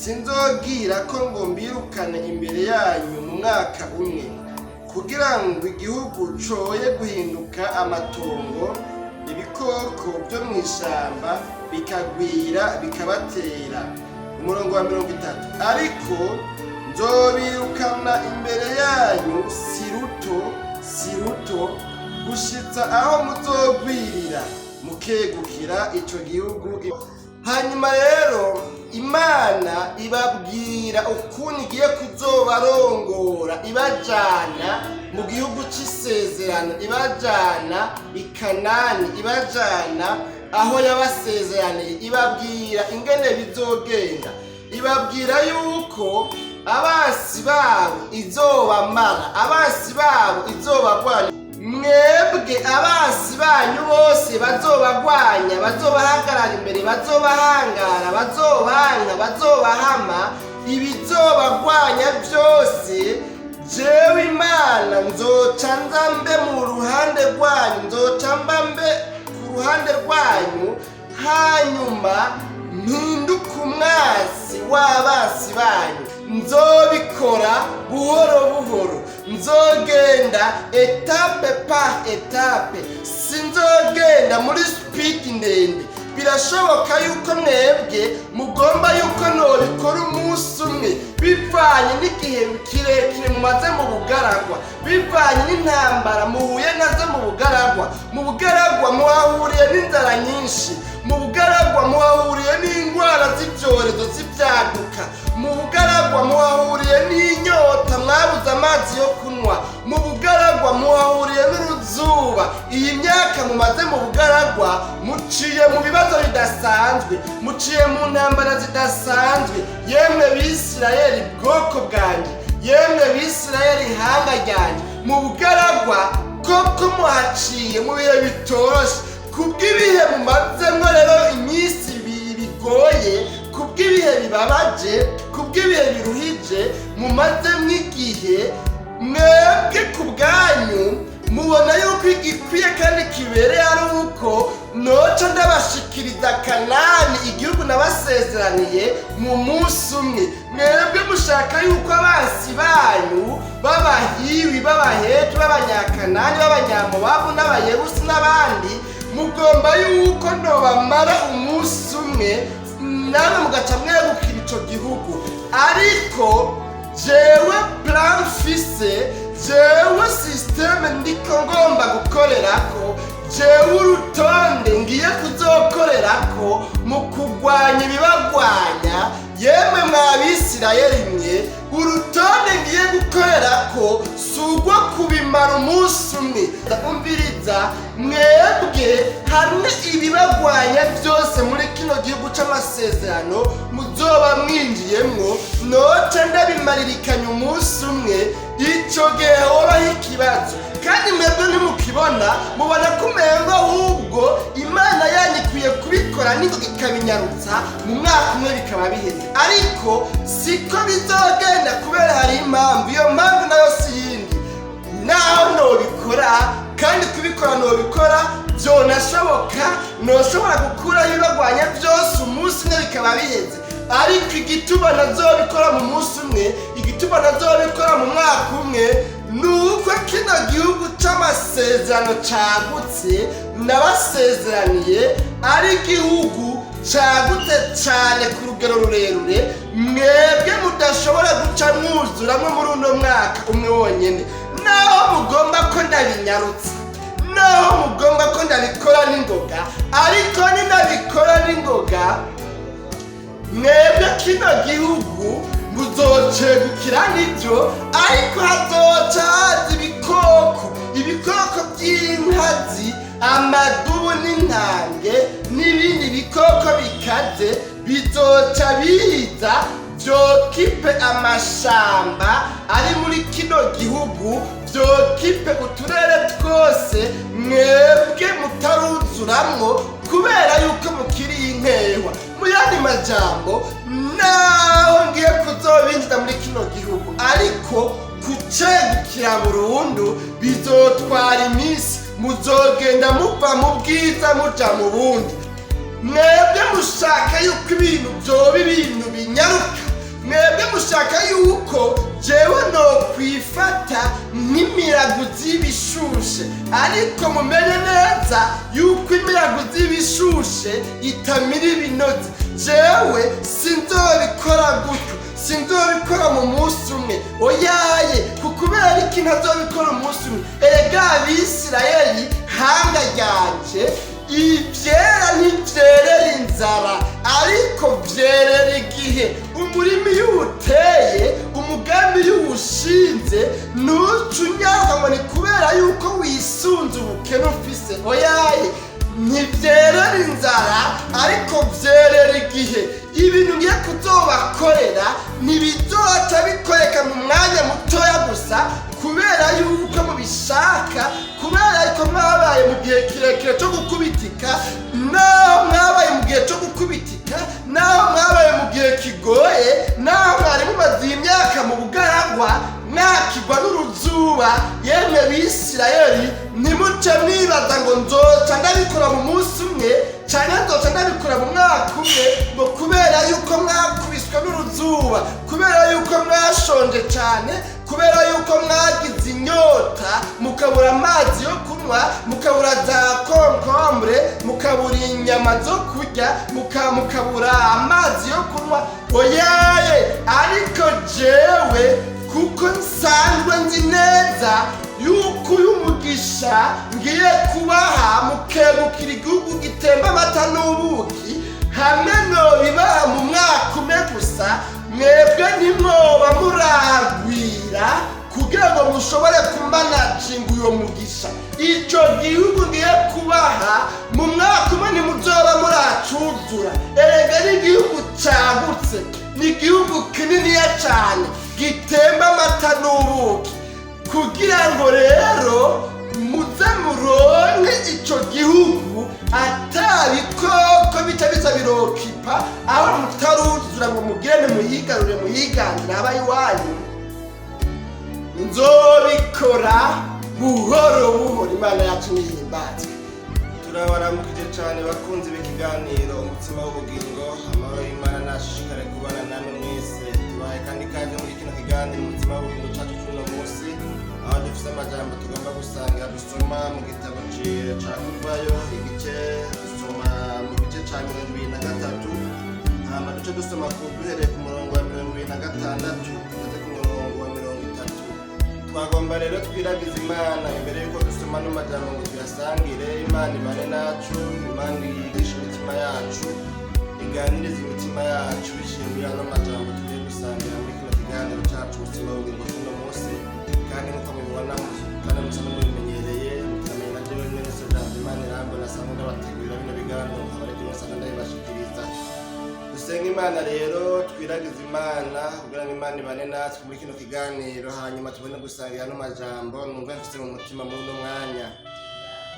Sinzogira ko ngo mbirukane imbere yanyu mu mwaka umwe, kugira ngo igihugu coye guhinduka amatongo, ibikoko byo mu ishyamba bikagwira bikabatera. Umurongo wa 30: ariko nzobirukana imbere yanyu si ruto si ruto, gushitsa aho muzogwirira mukegukira ico gihugu. Hanyuma rero Imana ibabwira ukuntu igiye kuzobarongora, ibajana mu gihugu c'isezerano, ibajana i Kanani, ibajana aho yabasezeraniye. Ibabwira ingene bizogenda, ibabwira yuko abansi babo izobamara, abansi babo izobagwanya. Mwebwe abansi banyu bose bazobagwanya, bazobahagarara imbere, bazobahangara, bazobanka, bazobahama, ibizobagwanya byose, jewe Imana nzoca nza mbe mu ruhande rwanyu, nzoca mba mbe ku ruhande rwanyu, hanyuma mpinduke umwansi w'abansi banyu. Nzobikora buhoro buhoro, nzogenda étape par étape, sinzogenda muri speed ndende. Birashoboka yuko mwebwe mugomba yuko nobikora umunsi umwe, bivanye n'igihe kirekire mumaze mu bugaragwa, bivanye n'intambara muhuye nazo mu bugaragwa. Mu bugaragwa muhahuriye n'inzara nyinshi, mu bugaragwa muhahuriye n'indwara z'ibyorezo z'ibyaduka, mu bugaragwa muhahuriye n'inyota, mwabuze amazi yo kunywa, mu bugaragwa muhahuriye n'uruzuba. Iyi myaka mumaze mu bugaragwa, muciye mu bibazo bidasanzwe, muciye mu ntambara zidasanzwe. Yemwe Bisirayeli bwoko bwanjye, yemwe Bisirayeli ihanga ryanjye, mu bugaragwa koko muhaciye mu bihe bitoroshe. Kubw'ibihe mumazemo rero iminsi bigoye, kubw'ibihe bibabaje, kubw'ibihe biruhije mumazemo igihe, mwebwe ku bwanyu mubona yuko igikwiye kandi kibereye ari uko noca ndabashikiriza Kanani, igihugu nabasezeraniye, mu munsi umwe. Mwebwe mushaka yuko abansi banyu b'Abahiwi, b'Abaheti, b'Abanyakanani, b'Abanyamowabu n'Abayebusi n'abandi, mugomba yuko nobamara umunsi umwe, namwe mugaca mwegukira ico gihugu. Ariko jewe plan mfise, jewe système ndiko ngomba gukorerako, jewe urutonde ngiye kuzokorerako mu kugwanya ibibagwanya, yemwe mwabisirayeli mwe, urutonde ngiye gukorerako si urwo kubimara umunsi umwe. Umviriza, mwebwe hamwe ibibagwanya byose muri kino gihugu c'amasezerano muzoba mwinjiyemwo, noca ndabimaririkanya umunsi umwe, ico gihe hobaho ikibazo. Kandi mwebwe ntimukibona, mubona ko umengo ahubwo Imana yanyu ikwiye kubikora n'ingoga, ikabinyarutsa mu mwaka umwe bikaba biheze. Ariko siko bizogenda, kubera hari impamvu. Iyo mpamvu nayo si yindi, naho nobikora, kandi kubikora nobikora byonashoboka, noshobora gukuraho ibibagwanya byose umunsi umwe bikaba biheze. Ariko igituma nazobikora mu munsi umwe, igituma nazobikora mu mwaka umwe, ni uko kino gihugu c'amasezerano cagutse nabasezeraniye ari igihugu cagutse cane ku rugero rurerure, mwebwe mudashobora guca mwuzuramwo muri uno mwaka umwe wonyene. Naho mugomba ko ndabinyarutsa, naho mugomba ko ndabikora n'ingoga, ariko ninabikora n'ingoga, mwebwe kino gihugu muzocegukira nibyo, ariko hazoca haza ibikoko, ibikoko by'inkazi, amadubu n'intambwe n'ibindi bikoko bikaze, bizoca biza vyokipe amashamba ari muri kino gihugu, vyokipe uturere twose mwebwe mutaruzuramwo, kubera yuko mukiri inkehwa. Mu yandi majambo, naho ngiye kuzobinjiza muri kino gihugu, ariko kucegukira burundu bizotwara iminsi. Muzogenda muva mu bwiza muja mu bundi. Mwebwe mushaka yuko ibintu vyoba ibintu binyaruka. Nk'imiraguzi y'ibishushe. Ariko mumenye neza yuko imiraguzi y'ibishushe itamira ibinozi. Jewe sinzobikora gutyo, sinzobikora mu munsi umwe, oyaye. Kubera iki ntazobikora umunsi umwe? Erega Abisirayeli, hanga ryanje, ivyera ntivyerera inzara, ariko vyerera igihe. Umurimi iyo uwuteye, umugambi iyo uwushinze, ntuce unyaruka ngo ni kubera yuko wisunze ubukene ufise, oyaye. Ntibyerera inzara, ariko byerera igihe. Ibintu ngiye kuzobakorera ntibizoca bikoreka mu mwanya mutoya gusa kubera yuko mubishaka, kubera yuko mwabaye mu gihe kirekire cyo gukubitika. Naho mwabaye mu gihe cyo gukubitika, naho mwabaye mu gihe kigoye, naho mwari mumaze imyaka mu bugaragwa, mwakigwa n'uruzuba, yemwe Bisirayeli, ntimuce mwibaza ngo nzoca ndabikora mu munsi umwe cyangwa nzoca ndabikora mu mwaka umwe, ngo kubera yuko mwakubiswe n'uruzuba, kubera yuko mwashonje cyane, kubera yuko mwagize inyota mukabura amazi yo kunywa, mukabura za concombre, mukabura inyama zo kurya, mukabura amazi yo kunywa, oyaye. Ariko jewe, kuko nsanzwe nzi neza yuko uyu mugisha ngiye kubaha mukegukira igihugu gitemba amata n'ubuki, hamwe nobibaha mu mwaka umwe gusa, mwebwe ntimwoba muragwira kugira ngo mushobore kumanaginga uyo mugisha. Icyo gihugu ngiye kubaha, mu mwaka umwe ntimuzoba muracuzura. Erega n'igihugu cagutse, ni igihugu kininiya cyane gitemba amata n'ubuki. Kugira ngo rero muze muronke ico gihugu atabikoko bica biza birokipa aho mutaruzura ngo mugende muyigarure, muyiganire aba iwanyu, nzobikora buhoro buhoro. Imana yacu nihimbazwe. Turabaramukije cyane, bakunzi b'ikiganiro Umutsima w'Ubugingo. Amahoro y'Imana nashishikare kubana namwe mwese. Tubaye kandi ikaze muri kino kiganiro Umutsima w'Ubugingo cyacu cy'uno munsi, aho dufite amajambo tugomba gusanga dusoma mu gitabo ca Kuvayo, igice dusoma mu gice ca 23, hama duce dusoma ku duhereye ku murongo wa 26 tugeze ku murongo wa 30. Twagomba rero twiragiza Imana imbere y'uko dusoma no majambo ngo tuyasangire. Imana ibane nacu, Imana yigishe imitima yacu, iganirize imitima yacu bishimira ano majambo tugiye gusangira muri kino kiganiro cyacu Ubuzima Bugingo cy'uno munsi. Kandi nk'uko mubibona kandi musa mubimenyereye, mukamenya na jewe mwene so Jambo Imana irambona, asanzwe ndabategurira bino biganiro, nkaba ari jewe nsanzwe ndabibashikiriza. Dusenga Imana rero, twiragize Imana kugira ngo Imana ibane natwe muri kino kiganiro, hanyuma tubone gusangira ano majambo numva mfise mu mutima muri uno mwanya.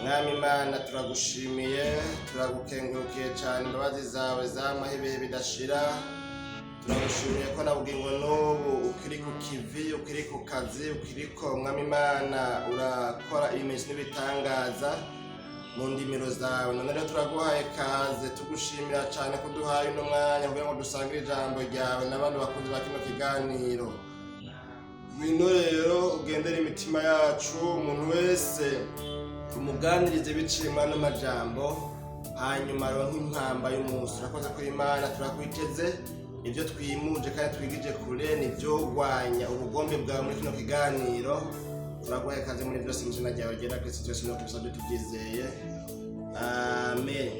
Mwami Imana, turagushimiye, turagukengurukiye cyane imbabazi zawe zamaho ibihe bidashira. Turagushimiye ko na bugingo n'ubu ukiri ku kivi, ukiri ku kazi, ukiriko, Mwami Imana, urakora ibimenyetso n'ibitangaza mu ndimiro zawe. None rero turaguhaye kaze, tugushimira cyane ko uduhaye uno mwanya kugira ngo dusangire ijambo ryawe n'abandi bakunzi ba kino kiganiro. Ngwino rero ugendere imitima yacu, umuntu wese umuganirize biciye muri ano majambo, hanyuma aronke impamba y'umunsi. Urakoze kuri Imana, turakwiteze. Ibyo twimuje kandi twigije kure nibyo ubugombe bwawe muri kino kiganiro. Turaguhaye kaze muri byose, mu izina ryawe ryera Kristo byose no kubisabye tubyizeye, amen.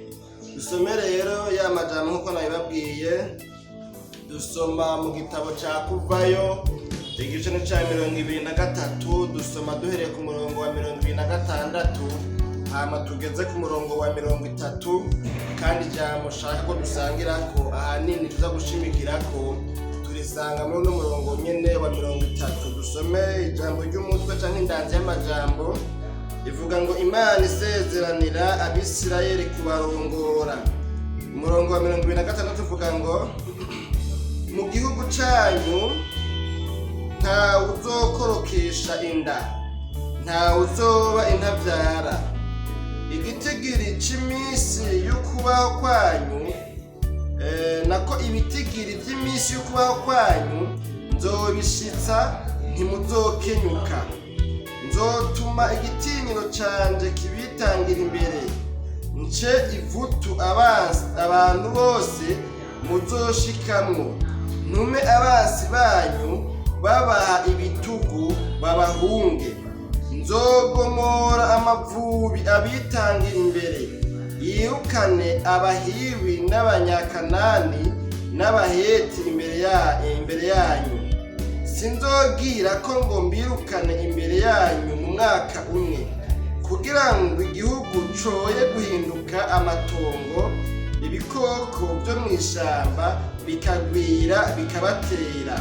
Dusome rero ya majambo nk'uko nabibabwiye. Dusoma mu gitabo cya Kuvayo, igice ni cya 23, dusoma duhereye ku murongo wa 26, hama tugeze ku murongo wa 30. Kandi ijambo ushaka ko dusangira ko ahanini tuza gushimikira ko turisanga muri uno murongo nyene wa 30. Dusome ijambo ry'umutwe canke indanzi y'amajambo ivuga ngo: "Imana isezeranira Abisirayeli kubarongora." Umurongo wa 26 uvuga ngo: "Mu gihugu canyu ntawe uzokorokesha inda, ntawe uzoba intavyara. Igitigiri c'iminsi y'ukubaho kwanyu, nako ibitigiri vy'iminsi y'ukubaho kwanyu nzobishitsa, ntimuzokenyuka." Nzotuma igitinyiro canje kibitangira imbere, nce ivutu abantu bose muzoshikamwo, ntume abansi banyu babaha ibitugu babahunge. Nzogomora amavubi abitangira imbere, yirukane Abahiwi n'Abanyakanani n'Abaheti imbere yanyu. Sinzogira ko ngo mbirukane imbere yanyu mu mwaka umwe, kugira ngo igihugu coye guhinduka amatongo, ibikoko byo mu ishamba bikagwira bikabatera.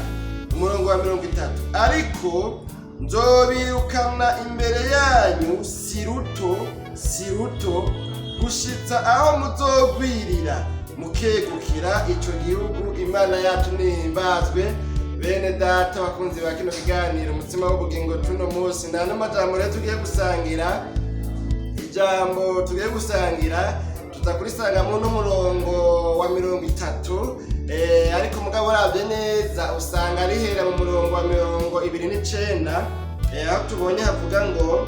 Umurongo wa 30: ariko nzobirukana imbere yanyu si ruto si ruto, gushitsa aho muzogwirira mukegukira ico gihugu. Imana yacu nihimbazwe. Bene data bakunzi ba kino kiganiro Umutsima w'Ubugingo tuno munsi, nta n'amajambo rero tugiye gusangira. Ijambo tugiye gusangira tuza kurisangamo n'umurongo wa 30, ariko mugabo uravye neza usanga rihera mu murongo wa 29, aho tubonye havuga ngo: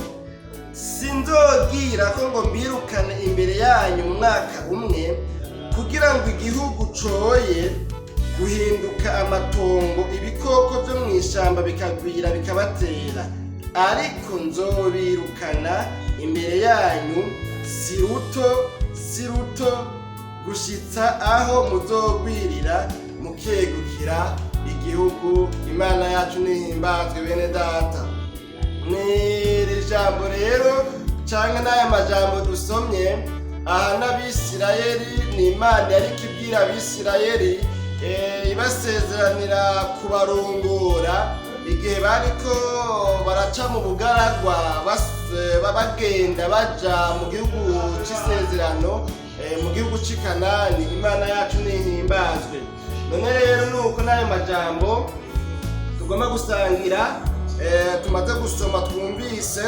"Sinzogira ko ngo mbirukane imbere yanyu mu mwaka umwe, kugira ngo igihugu coye guhinduka amatongo, ibikoko byo mu ishamba bikagwira bikabatera. Ariko nzobirukana imbere yanyu si ruto si ruto, gushitsa aho muzogwirira mukegukira igihugu." Imana yacu nihimbazwe. Bene data, n'iri jambo rero canke n'aya majambo dusomye aha n'Abisirayeli, ni Imana yariko ibwira Abisirayeli, ibasezeranira kubarongora igihe bariko baraca mu bugaragwa, bagenda baja mu gihugu c'isezerano, mu gihugu c'i Kanani. Imana yacu nihimbazwe. None rero nuko n'ayo majambo tugomba gusangira, tumaze gusoma, twumvise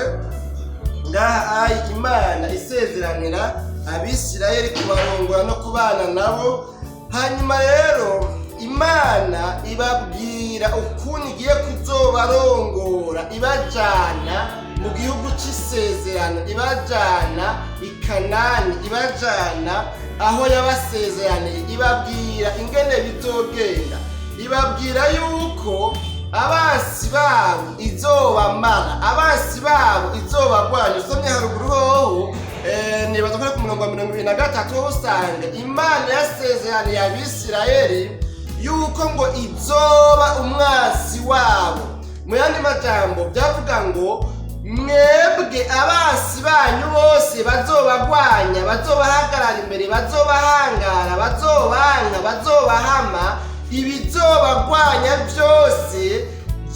ngaha ayi Imana isezeranira Abisirayeli kubarongora no kubana nabo. Hanyuma rero Imana ibabwira ukuntu igiye kuzobarongora, ibajana mu gihugu c'isezerano, ibajana i Kanani, ibajana aho yabasezeraniye. Ibabwira ingene bizogenda, ibabwira yuko abansi babo izobamara, abansi babo izobagwanya. Usomye haruguru hoho, nibaza ko ari ku murongo wa 23, ho usanga Imana yasezeraniye Abisirayeli yuko ngo izoba umwansi wabo. Mu yandi majambo byavuga ngo: mwebwe abansi banyu bose bazobagwanya, bazobahagarara imbere, bazobahangara, bazobanka, bazobahama, ibizobagwanya byose,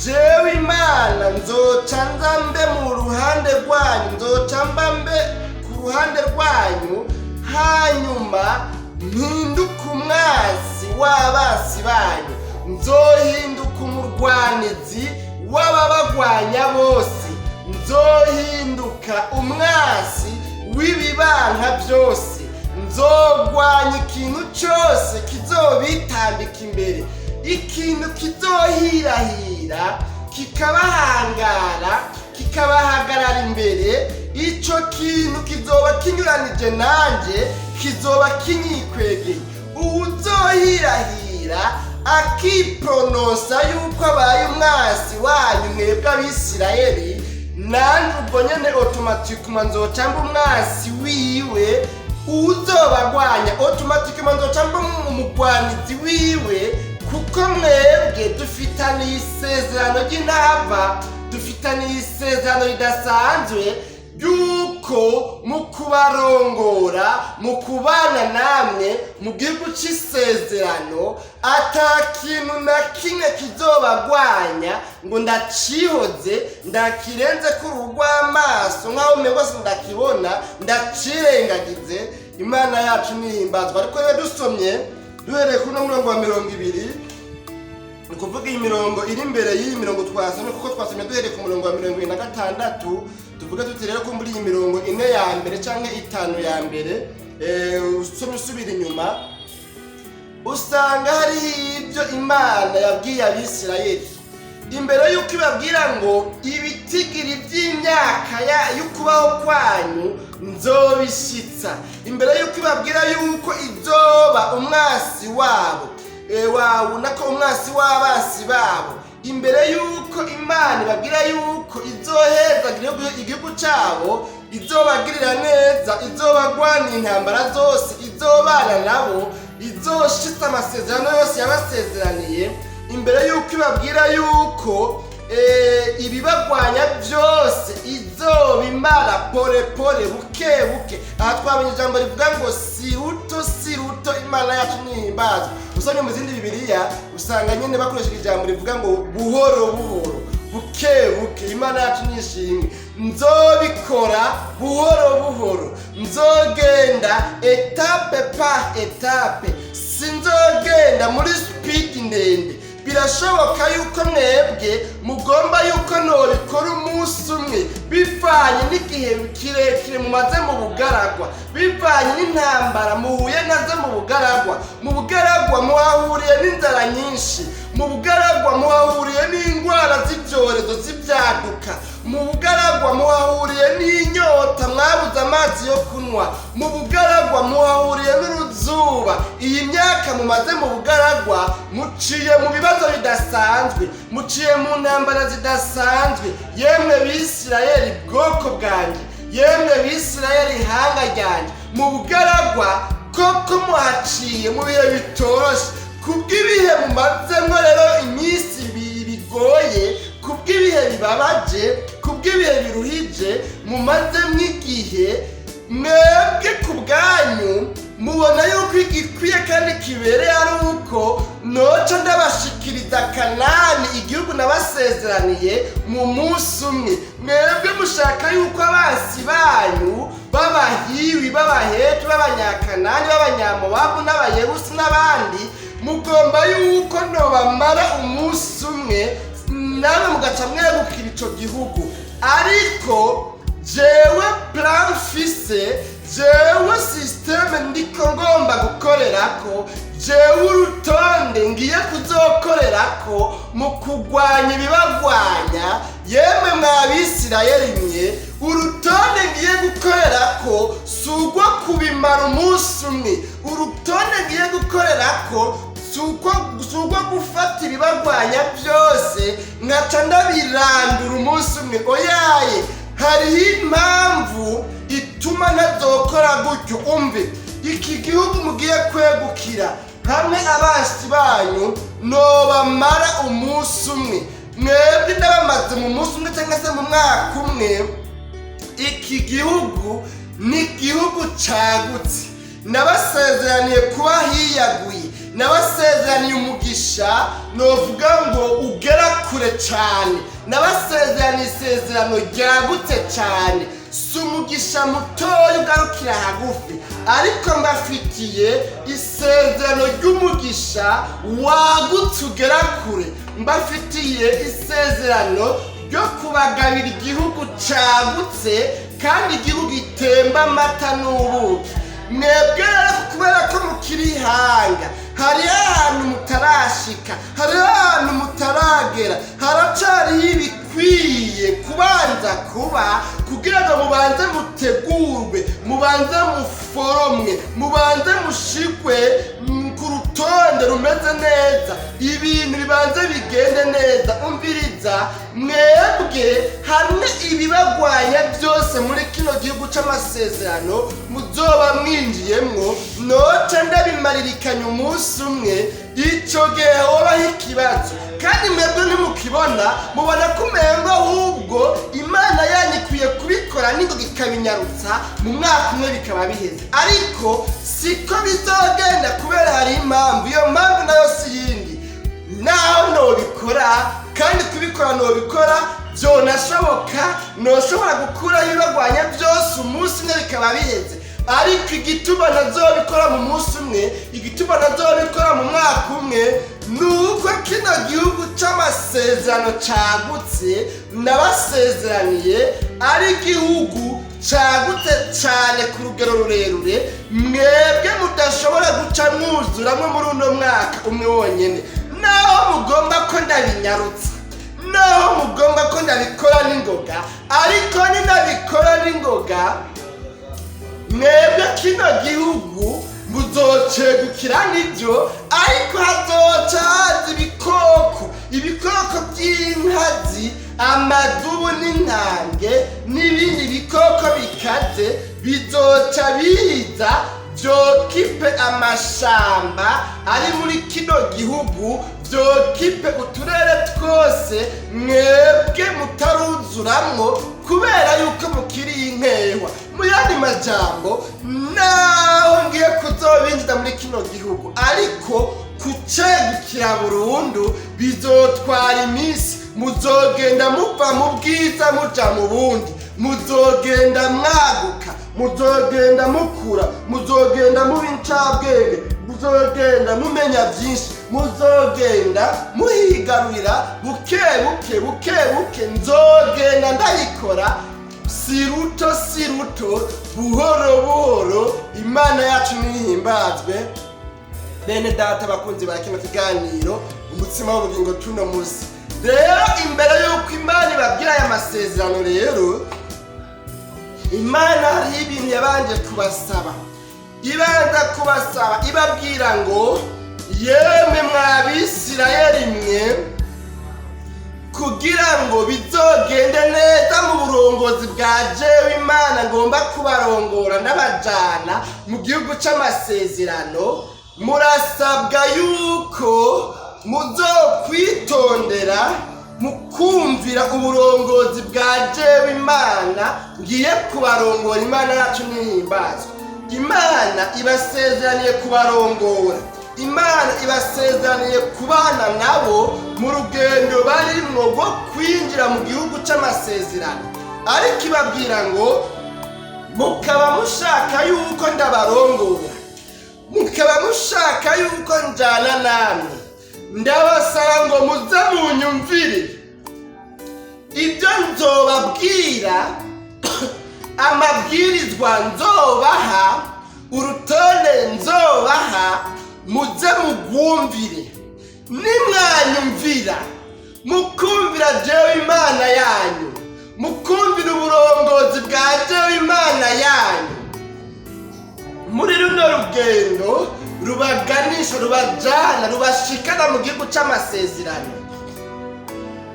jewe Imana nzoca nza mbe mu ruhande rwanyu, nzoca mba mbe ku ruhande rwanyu, hanyuma mpinduke umwansi w'abansi banyu, nzohinduka umurwanizi w'ababagwanya bose, nzohinduka umwansi w'ibibanka byose, nzogwanya ikintu cyose kizobitambika imbere, ikintu kizohirahira kikabahangara, kikabahagarara imbere. Ico kintu kizoba kinyuranije nanjye, kizoba kinyikwegeye. Uwuzohirahira akipronosa yuko abaye umwansi wanyu mwebwe Abisirayeli, nanjye ubwo nyene automatiquement nzoca mba umwansi wiwe. Uwuzobagwanya, automatiquement nzoca mba umugwanizi wiwe, kuko mwebwe dufitaniye isezerano ry'intava, dufitaniye isezerano ridasanzwe ry'uko mu kubarongora, mu kubana namwe mu gihugu c'isezerano, ata kintu na kimwe kizobagwanya ngo ndacihoze, ndakirenze ko uruhu rw'amaso nk'aho umengo sindakibona, ndacirengagize. Imana yacu nihimbazwa. Ariko rero dusomye duhereye kuri uno murongo wa 20, ni ukuvuga iyi mirongo iri imbere y'iyi mirongo twasomye, kuko twasomye duhereye ku murongo wa 26, tuvuge tuti rero ko muri iyi mirongo ine ya mbere canke itanu ya mbere, usomye usubira inyuma, usanga hariho ibyo Imana yabwiye Abisirayeli. Imbere y'uko ibabwira ngo ibitigiri by'imyaka y'ukubaho kwanyu nzobishitsa, imbere y'uko ibabwira y'uko izoba umwasi wabo, wawe nako umwasi w'abasi babo, imbere y'uko Imana ibabwira y'uko izoheza igihugu cyabo, izobagirira neza, izobagwanira intambara zose, izobana nabo, izoshitsa amasezerano yose yabasezeraniye, imbere y'uko ibabwira y'uko ibibagwanya byose izobimara pore pore, buke buke. Aha twabonye ijambo rivuga ngo si ruto, si ruto. Imana yacu ntihimbazwa. Usomye mu zindi Bibiliya usanga nyine bakoresheje ijambo rivuga ngo buhoro buhoro, buke buke. Imana yacu nishimwe. Nzobikora buhoro buhoro, nzogenda étape par étape, sinzogenda muri speed ndende. Birashoboka yuko mwebwe mugomba yuko nobikora umunsi umwe, bivanye n'igihe kirekire mumaze mu bugaragwa, bivanye n'intambara muhuye nazo mu bugaragwa. Mu bugaragwa muhahuriye n'inzara nyinshi, mu bugaragwa muhahuriye n'indwara z'ibyorezo z'ibyaduka, mu bugaragwa muhahuriye n'inyota, mwabuze amazi yo kunywa, mu bugaragwa muhahuriye n'uruzuba. Iyi myaka mumaze mu bugaragwa muciye mu bibazo bidasanzwe, muciye mu ntambara zidasanzwe. Yemwe Bisirayeli bwoko bwanjye, yemwe Bisirayeli ihanga ryanjye, mu bugaragwa koko muhaciye mu bihe bitoroshe. Kubw'ibihe mumazemo rero iminsi bigoye, kubw'ibihe bibabaje, kubw'ibihe biruhije mumazemo igihe, mwebwe ku bwanyu mubona yuko igikwiye kandi kibereye ari uko noca ndabashikiriza Kanani, igihugu nabasezeraniye, mu munsi umwe. Mwebwe mushaka yuko abansi banyu b'Abahiwi, b'Abaheti, b'Abanyakanani, b'Abanyamowabu n'Abayebusi n'abandi, mugomba yuko nobamara umunsi umwe, namwe mugaca mwegukira ico gihugu. Ariko jewe plan mfise, jewe système ndiko ngomba gukorerako, jewe urutonde ngiye kuzokorerako mu kugwanya ibibagwanya, yemwe mwabisirayeli mwe, urutonde ngiye gukorerako si urwo kubimara umunsi umwe. Urutonde ngiye gukorerako si urwo gufata ibibagwanya byose nkaca ndabirandura umunsi umwe. Oyaye, hariho impamvu ituma ntazokora gutyo. Umve, iki gihugu mugiye kwegukira, hamwe abansi banyu nobamara umunsi umwe, mwebwe ndabamaze mu munsi umwe cyangwa se mu mwaka umwe. Iki gihugu ni igihugu cagutse, nabasezeraniye kuba hiyaguye, nabasezeraniye umugisha novuga ngo ugera kure cyane, nabasezeraniye isezerano ryagutse cyane. Si umugisha mutoya ugarukira hagufi, ariko mbafitiye isezerano ry'umugisha wagutse ugera kure. Mbafitiye isezerano ryo kubagabira igihugu cagutse kandi igihugu gitemba amata n'ubuki. Mwebwe rero, kubera ko mukiri ihanga, hariho ahantu mutarashika, hariho ahantu mutaragera, haracariho ibikwiye kubanza kuba kugira ngo mubanze mutegurwe, mubanze muforomwe, mubanze mushikwe ku rutonde rumeze neza, ibintu bibanze bigende neza. Umviriza, mwebwe hamwe ibibagwanya byose muri kino gihugu c'amasezerano muzoba mwinjiyemwo noca ndabimaririkanya umunsi umwe, ico gihe hobaho ikibazo. Kandi mwebwe ntimukibona, mubona ko umengo ahubwo Imana yanyu ikwiye kubikora n'ingoga ikabinyarutsa mu mwaka umwe bikaba biheze. Ariko siko bizogenda, kubera hari impamvu. Iyo mpamvu nayo si yindi, naho nobikora, kandi kubikora nobikora byonashoboka, noshobora gukuraho ibibagwanya byose umunsi umwe bikaba biheze. Ariko igituma ntazobikora mu munsi umwe, igituma ntazobikora mu mwaka umwe, ni uko kino gihugu c'amasezerano cagutse nabasezeraniye ari igihugu cagutse cyane ku rugero rurerure, mwebwe mudashobora guca mwuzuramwo muri uno mwaka umwe wonyene. Naho mugomba ko ndabinyarutsa, Naho mugomba ko ndabikora n'ingoga, ariko ninabikora n'ingoga, mwebwe kino gihugu muzocegukira nibyo, ariko hazoca haza ibikoko, ibikoko by'inkazi, amadubu n'intambwe n'ibindi bikoko bikaze, bizoca biza vyokipe amashamba ari muri kino gihugu, vyokipe uturere twose mwebwe mutaruzuramwo, kubera yuko mukiri inkehwa. Mu yandi majambo, naho ngiye kuzobinjiza muri kino gihugu, ariko kucegukira burundu bizotwara iminsi. Muzogenda muva mu bwiza muja mu bundi, muzogenda mwaguka, muzogenda mukura, muzogenda muba incabwenge, muzogenda mumenya byinshi, muzogenda muhigarurira buke buke buke buke. Nzogenda ndayikora si ruto si ruto, buhoro buhoro. Imana yacu nihimbazwe. Bene data bakunzi ba kino kiganiro Umutsima w'Ubugingo tuno musi rero, imbere y'uko Imana ibabwira aya masezerano rero, Imana hariho ibintu yabanje kubasaba. Ibanza kubasaba ibabwira ngo: "Yemwe mwabisirayeli mwe, kugira ngo bizogende neza mu burongozi bwa jewe Imana ngomba kubarongora n'abajana mu gihugu c'amasezerano, murasabwa yuko muzokwitondera mukumvira uburongozi bwa jewe Imana ngiye kubarongora." Imana yacu nihimbazwa. Imana ibasezeraniye kubarongora, Imana ibasezeraniye kubana nabo mu rugendo barimwo rwo kwinjira mu gihugu c'amasezerano, ariko ibabwira ngo: "Mukaba mushaka yuko ndabarongora, mukaba mushaka yuko njana namwe, ndabasaba ngo muze munyumvire ibyo nzobabwira, amabwirizwa nzobaha, urutonde nzobaha, muze mugwumvire. Nimwanyumvira, mukumvira jewe Imana yanyu, mukumvira uburongozi bwa jewe Imana yanyu muri runo rugendo rubaganisha, rubajana, rubashikana mu gihugu c'amasezerano,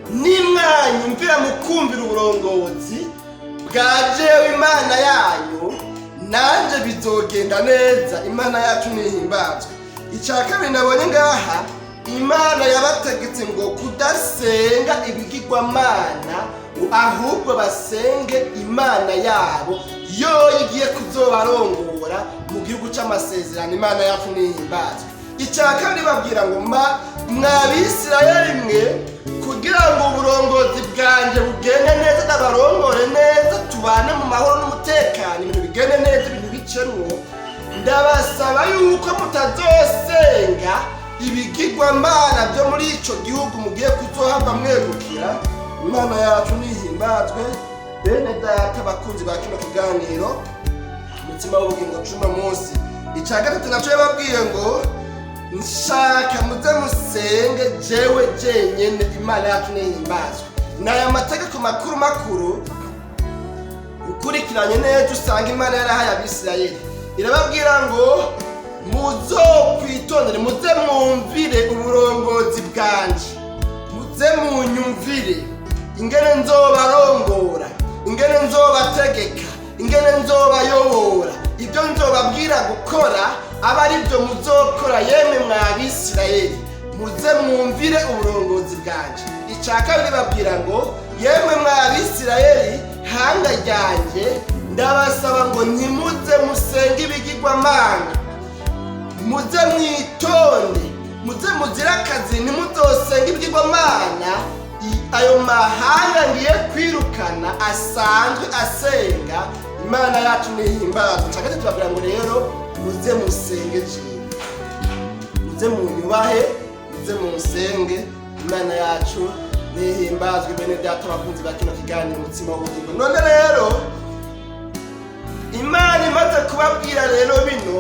nimwanyumvira mukumvira uburongozi bwa jewe Imana yanyu, nanje bizogenda neza." Imana yacu nihimbazwe. Icya kabiri nabonye ngaha, Imana yabategetse ngo kudasenga ibigirwamana, ngo ahubwo basenge Imana yabo yo igiye kuzobarongora mu gihugu c'amasezerano. Imana yacu nihimbazwe. Icya kabiri babwira ngo: "Mwabisirayeli mwe, kugira ngo uburongozi bwanjye bugende neza, ndabarongore neza, tubane mu mahoro n'umutekano, ibintu bigende neza, ibintu bicemwo, ndabasaba yuko mutazosenga ibigirwamana byo muri ico gihugu mugiye kuzohava mwegukira." Imana yacu nihimbazwe. Bene data bakunzi ba kino kiganiro Umutsima w'Ubugingo cuno munsi, icya gatatu nacyo yababwiye ngo: "Nshaka muze musenge jewe jenyene." Imana yacu nihimbazwe. Ni aya mategeko makuru makuru ukurikiranye neza usanga Imana yarahaye Abisirayeli. Irababwira ngo: "Muzokwitondere, muze mwumvire uburongozi bwanje, muze munyumvire ingene nzobarongora, ingene nzobategeka, ingene nzobayobora, ibyo nzobabwira gukora aba ari byo muzokora. Yemwe mwa Bisirayeli, muze mwumvire uburongozi bwanje." Icya kabiri babwira ngo: "Yemwe mwa Bisirayeli, hanga ryanjye, ndabasaba ngo ntimuze musenge ibigirwamana, muze mwitonde, muze muzire akazi, ntimuzosenge ibigirwamana ayo mahanga ngiye kwirukana asanzwe asenga." Imana yacu nihimbazwe. Icya gatatu babwira ngo: "Rero muze musenge jewe, muze munyubahe, muze munsenge." Imana yacu nihimbazwe. Bene data bakunzi ba kino kiganiro Umutsima w'Ubugingo, none rero Imana imaze kubabwira rero bino,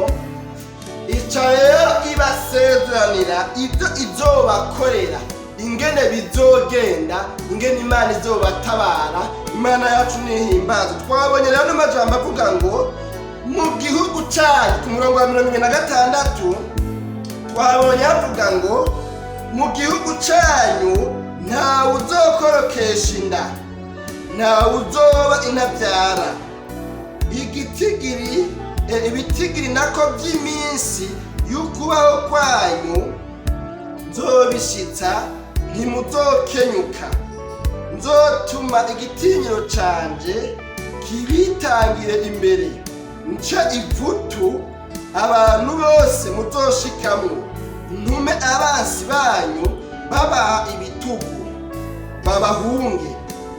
ica rero ibasezeranira ibyo izobakorera. Ingene bizogenda, ingene Imana izobatabara. Imana yacu nihimbaza. Twabonye rero n'amajambo avuga ngo mu gihugu cyanyu, ku murongo wa 26 twabonye havuga ngo mu gihugu cyanyu ntawe uzokorokesha inda, ntawe uzoba intabyara. Igitigiri, ibitigiri nako by'iminsi y'ukubaho kwanyu nzobishitsa, ntimuzokenyuka. Nzotuma igitinyiro canje kibitangire imbere, nce ivutu abantu bose muzoshikamwo, ntume abansi banyu babaha ibitugu babahunge.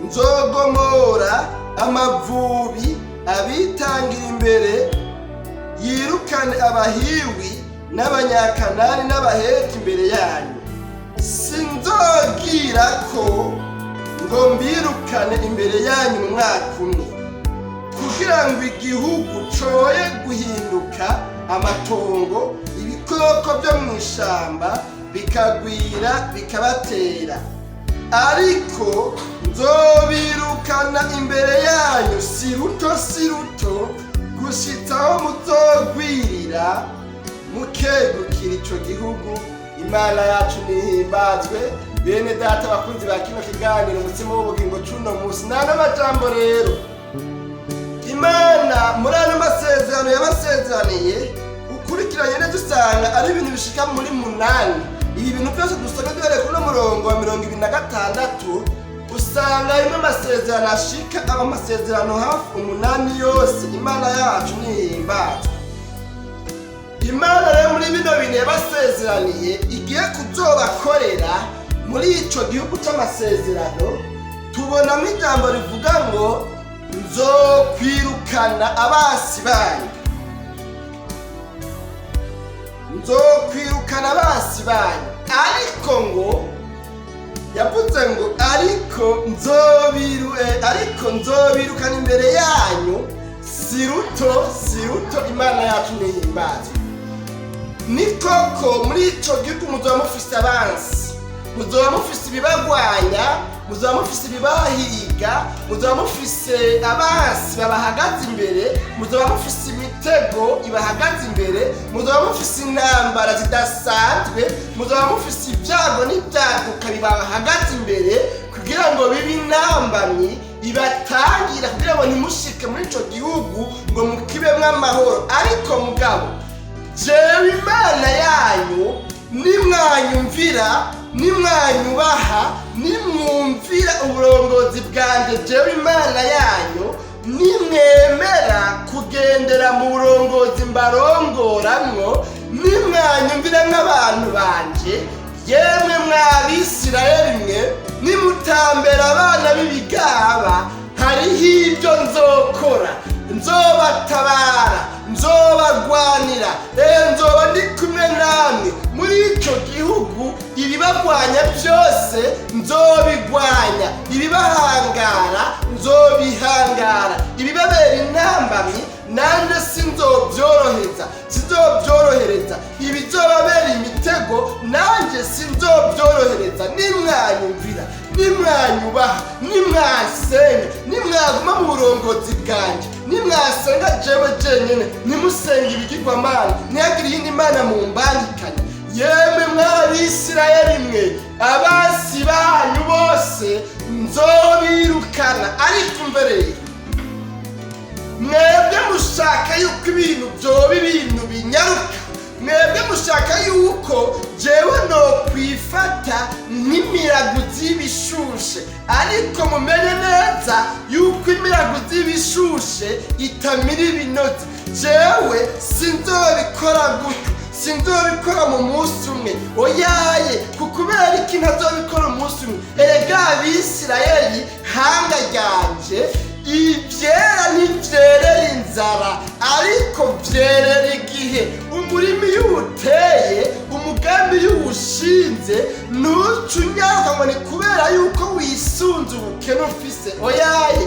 Nzogomora amavubi abitangira imbere, yirukane Abahiwi n'Abanyakanani n'Abaheti imbere yanyu. Sinzogira ko ngo mbirukane imbere yanyu mu mwaka umwe, kugira ngo igihugu coye guhinduka amatongo, ibikoko byo mu ishamba bikagwira bikabatera. Ariko nzobirukana imbere yanyu si ruto si ruto, gushitsa aho muzogwirira mukegukira ico gihugu. Imana yacu nihimbazwe. Bene data bakunzi ba kino kiganiro Umutsima w'Ubugingo c'uno musi, nta n'amajambo rero Imana muri ano masezerano yabasezeraniye ukurikiranye neza usanga ari ibintu bishika muri 8. Ibi bintu byose dusanga duhereye kuri uno murongo wa 26, usanga harimo amasezerano ashika aba amasezerano hafi 8 yose. Imana yacu nihimbazwe. Imana rero muri bino bintu yabasezeraniye igiye kuzobakorera muri ico gihugu c'amasezerano, tubonamo ijambo rivuga ngo nzokwirukana abansi banyu, nzokwirukana abansi banyu. Ariko ngo yavuze ngo ariko nzobirukana imbere yanyu si ruto si ruto. Imana yacu nihimbazwe. Ni koko, muri ico gihugu muzoba mufise abansi, muzoba mufise ibibagwanya, muzoba mufise ibibahiga, muzoba mufise abansi babahagaze imbere, muzoba mufise imitego ibahagaze imbere, muzoba mufise intambara zidasanzwe, muzoba mufise ibyago n'ibyaduka bibahagaze imbere kugira ngo bibe intambamyi ibatangira, kugira ngo ntimushike muri ico gihugu ngo mukibemwo amahoro. Ariko mugabo jewe Imana yanyu, nimwanyumvira, nimwanyubaha, nimwumvira uburongozi bwanjye, jewe Imana yanyu, nimwemera kugendera mu burongozi mbarongoramwo, nimwanyumvira nk'abantu banje, yemwe mw'Abisirayeli mwe, nimutambera abana b'ibigaba, hariho ibyo nzokora. Nzobatabara, nzobagwanira, nzoba ndi kumwe namwe muri ico gihugu. Ibibagwanya byose nzobigwanya, ibibahangara nzobihangara, ibibabera intambamyi nanjye sinzobyorohereza, sinzobyorohereza, ibizobabera imitego nanjye sinzobyorohereza. Nimwanyumvira, nimwanyubaha, nimwasenga, nimwaguma mu burongozi bwanjye, nimwasenga jewe jenyine, ntimusenge ibigirwamana, ntihagire iyindi mana mumbangikanya, yemwe mw'Abisirayeli mwe, abansi banyu bose nzobirukana. Ariko mbere, mwebwe mushaka yuko ibintu byoba ibintu binyaruka, mwebwe mushaka yuko jewe nokwifata nk'imiraguzi y'ibishushe. Ariko mumenye neza yuko imiraguzi y'ibishushe itamira ibinozi. Jewe sinzobikora gutyo, sinzobikora mu munsi umwe, oyaye. Kubera iki ntazobikora umunsi umwe? Erega Abisirayeli, hanga ryanje, ibyera ntibyerera inzara, ariko byerera igihe. Umurima iyo uwuteye, umugambi iyo uwushinze, ntuce unyaruka ngo ni kubera yuko wisunze ubukene ufise, oyaye.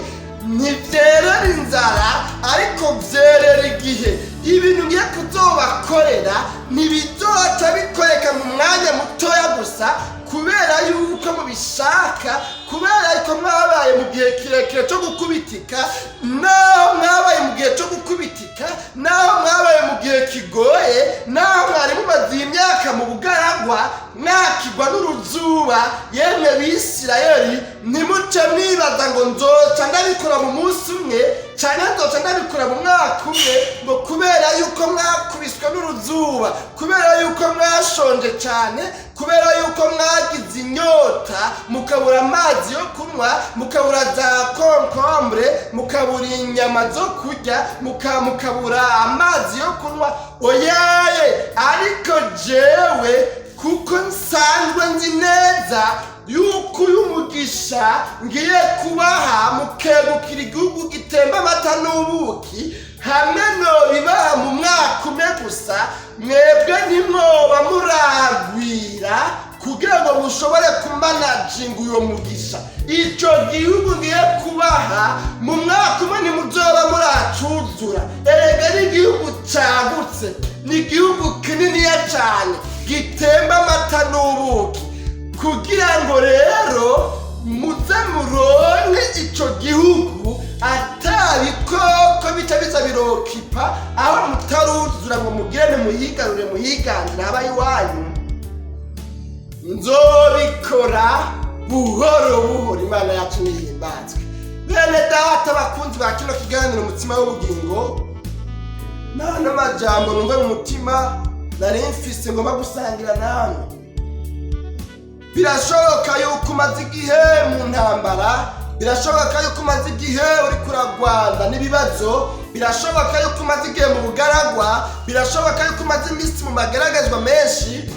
Ntibyerera inzara, ariko byerera igihe. Ibintu ngiye kuzobakorera ntibizoca bikoreka mu mwanya mutoya gusa kubera yuko mubishaka, kubera yuko mwabaye mu gihe kirekire cyo gukubitika, naho mwabaye mu gihe cyo gukubitika, naho mwabaye mu gihe kigoye, naho mwari mumaze imyaka mu bugaragwa, mwakigwa n'uruzuba. Yemwe Bisirayeli, ntimuce mwibaza ngo nzoca ndabikora mu munsi umwe, cyane nzoca ndabikora mu mwaka umwe, ngo kubera yuko mwakubiswe n'uruzuba, kubera yuko mwashonje cyane, kubera yuko mwagize inyota mukabura amazi yo kunywa, mukabura za concombre, mukabura inyama zo kurya, mukabura amazi yo kunywa. Oyaye! Ariko jewe, kuko nsanzwe nzi neza yuko uyu mugisha ngiye kubaha mukegukira igihugu gitemba amata n'ubuki, hamwe nobibaha mu mwaka umwe gusa, mwebwe ntimwoba muragwira kugira ngo mushobore kumanaginga uyo mugisha. Icyo gihugu ngiye kubaha, mu mwaka umwe ntimuzoba muracuzura. Erega ni igihugu cagutse, ni igihugu kininiya cyane gitemba amata n'ubuki. Kugira ngo rero muze muronke ico gihugu ata bikoko bica biza birokipa aho mutaruzura ngo mugire muyigarure, muyiganire aba iwanyu, nzobikora buhoro buhoro. Imana yacu nihimbazwe. Bene data bakunzi ba kino kiganiro Umutima w'Ubugingo, nta n'amajambo numva mu mutima nari mfise ngomba gusangira namwe. Birashoboka yuko umaze igihe mu ntambara, birashoboka yuko umaze igihe uri kuragwana n'ibibazo, birashoboka yuko umaze igihe mu bugaragwa, birashoboka yuko umaze iminsi mu magaragazwa menshi,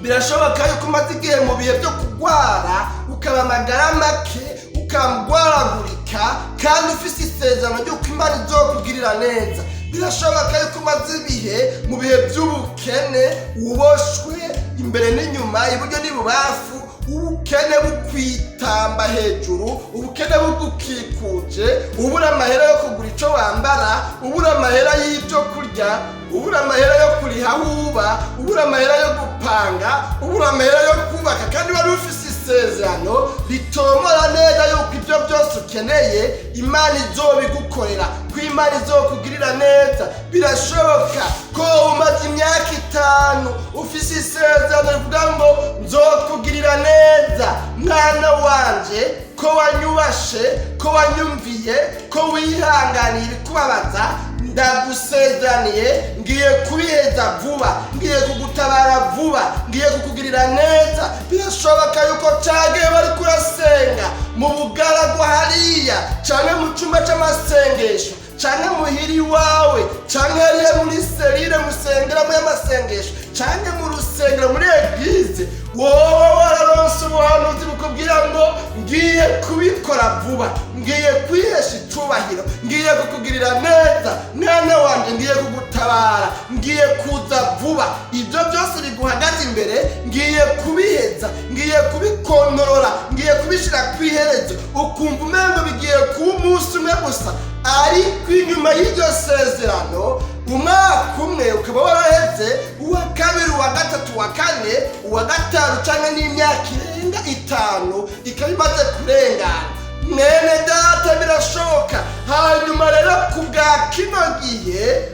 birashoboka yuko umaze igihe mu bihe byo kurwara, ukaba amagara make, ukagwaragurika, kandi ufise isezerano ry'uko Imana izokugirira neza. Birashoboka yuko umaze ibihe mu bihe by'ubukene, uboshwe imbere n'inyuma, iburyo n'ibubamfu, ubukene bukwitamba hejuru, ubukene bugukikuje, ubura amahera yo kugura icyo wambara, ubura amahera y'ibyo kurya, ubura amahera yo kuriha aho uba, ubura amahera yo gupanga, ubura amahera yo kubaka, kandi wari ufise isezerano ritomora neza yuko ibyo byose ukeneye Imana izobigukorera, ko Imana izokugirira neza. Birashoboka ko umaze imyaka 5 ufise isezerano rivuga ngo nzokugirira neza, mwana wanje, ko wanyubashe, ko wanyumviye, ko wihanganiye ibikubabaza, ndagusezeraniye ngiye kubiheza vuba, ngiye kugutabara vuba, ngiye kukugirira neza. Birashoboka yuko cagiye bari kurasenga mu bugaragwa hariya, canke mu cumba c'amasengesho, canke muhira iwawe, canke hariya muri cellule musengeramo y'amasengesho, canke mu rusengero muri église, wowe wararonse ubuhanuzi bukubwira ngo ngiye kubikora vuba, ngiye kwihesha icubahiro, ngiye kukugirira neza mwana wanje, ngiye kugutabara, ngiye kuza vuba. Ibyo byose biguhagaze imbere ngiye kubiheza, ngiye kubikontorora, ngiye kubishyira ku iherezo. Ukumva umengo bigiye kuba umunsi umwe gusa, ariko inyuma y'iryo sezerano umwaka umwe ukaba waraheze, uwa kabiri, uwa gatatu, uwa kane, uwa gatanu, cyangwa n'imyaka irenga 5 ikaba imaze kurengana. Mwene data, birashoboka. Hanyuma rero ku bwa kino gihe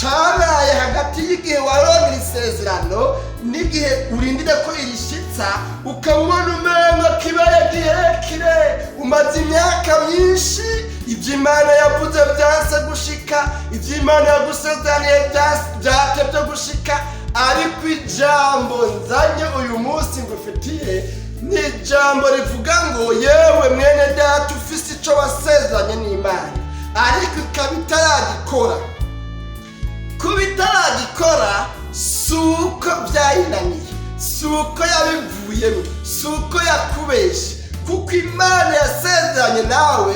cabaye hagati y'igihe warongera isezerano n'igihe urindire ko irishitsa, ukaba ubona umengo kibaye kirekire, umaze imyaka myinshi, ibyo Imana yavuze byanse gushika, ibyo Imana yagusezeraniye byatevye gushika. Ariko ijambo nzanye uyu munsi ngufitiye ni ijambo rivuga ngo yewe mwene data ufise ico wasezeranye n'Imana ariko ikaba itaragikora, kuba itaragikora si uko byayinaniye, si uko yabivuyemo, si uko yakubeshe, kuko Imana yasezeranye nawe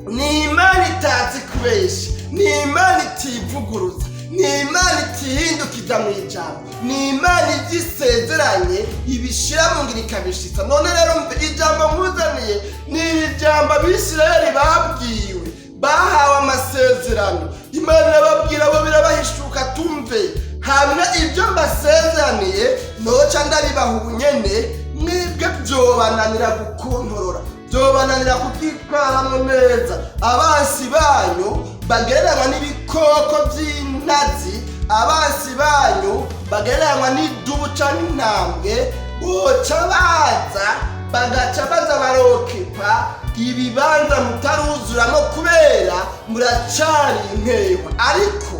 ni Imana itazi kubesha, ni Imana itivuguruza, ni Imana itihindukiza mu ijambo, ni Imana ibyo isezeranye ibishyira mu ngiro ikabishitsa. None rero ijambo nkuzaniye ni iri jambo Abisirayeli babwiwe, bahawe amasezerano. Imana irababwira, bo birabahishuka: tumve hamwe ibyo mbasezeraniye noca ndabibaha ubunyene mwebwe. Byobananira gukontorora, byobananira kubyitwaramo neza. Abansi banyu bagereranywa n'ibikoko by'intazi, abansi banyu bagereranywa n'idubu canke intambwe, boca baza bagaca baza barokipa ibibanza mutaruzuramo, kubera muracari inkehwa. Ariko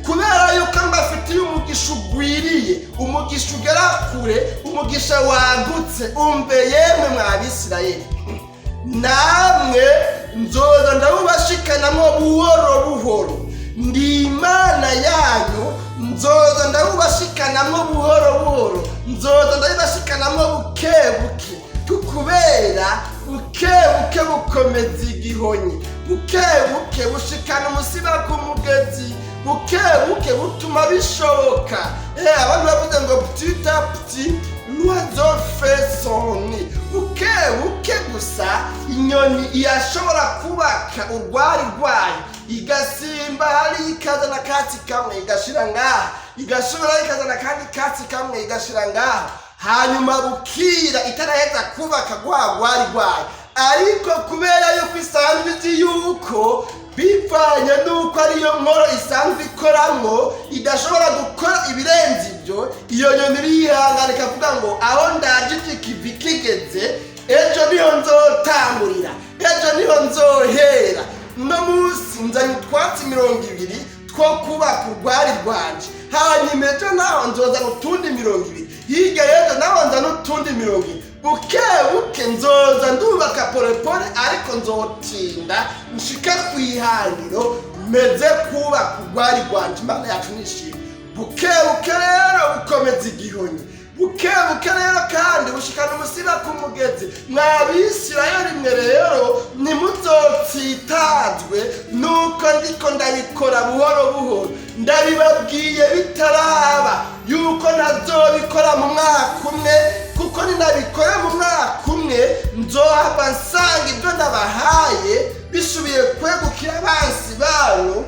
kubera yuko mbafitiye umugisha ugwiriye, umugisha ugera kure, umugisha wagutse, umve yemwe mwa Bisirayeli namwe, nzoza ndawubashikanamo buhoro buhoro. Ndi Imana yanyu, nzoza ndawubashikanamo buhoro buhoro, nzoza ndabibashikanamo buke buke, kubera buke buke bukomeza igihonyi, buke buke bushikana umusiba ku mugezi, buke buke butuma bishoboka. Abantu bavuze ngo "Petit à petit, l'oiseau fait son nid." Buke buke gusa inyoni irashobora kubaka urwari rwayo, igasimba hariya, ikazana akatsi kamwe igashira ngaha, igashobora ikazana akandi katsi kamwe igashira ngaha, hanyuma bukira itaraheza kubaka rwa rwari rwayo. Ariko kubera yuko isanzwe izi yuko bivanye n'uko ariyo nkoro isanzwe ikoramwo, idashobora gukora ibirenze ibyo, iyo nyoni irihangana, ikavuga ngo aho ndaje ikivi kigeze, ejo niho nzotangurira, ejo niho nzohera. Uno munsi nzanye utwatsi 20 two kubaka urwari rwanje, hanyuma ejo naho nzozana utundi 20, hirya y'ejo naho nzana utundi 20. Buke buke nzoza ndubaka polepole, ariko nzotinda nshike ku ihangiro meze kubaka urwari rwanje. Imana yacu nishimwe. Buke buke rero bukomeza igihonyi, buke buke rero kandi bushikana umusiba ku mugezi. Mwabisirayeli mwe rero, ntimuzotsitazwe nuko ndiko ndabikora buhoro buhoro. Ndabibabwiye bitaraba yuko ntazobikora mu mwaka umwe, kuko ninabikora mu mwaka umwe nzohava nsanga ibyo ndabahaye bisubiye kwegukira abansi banyu,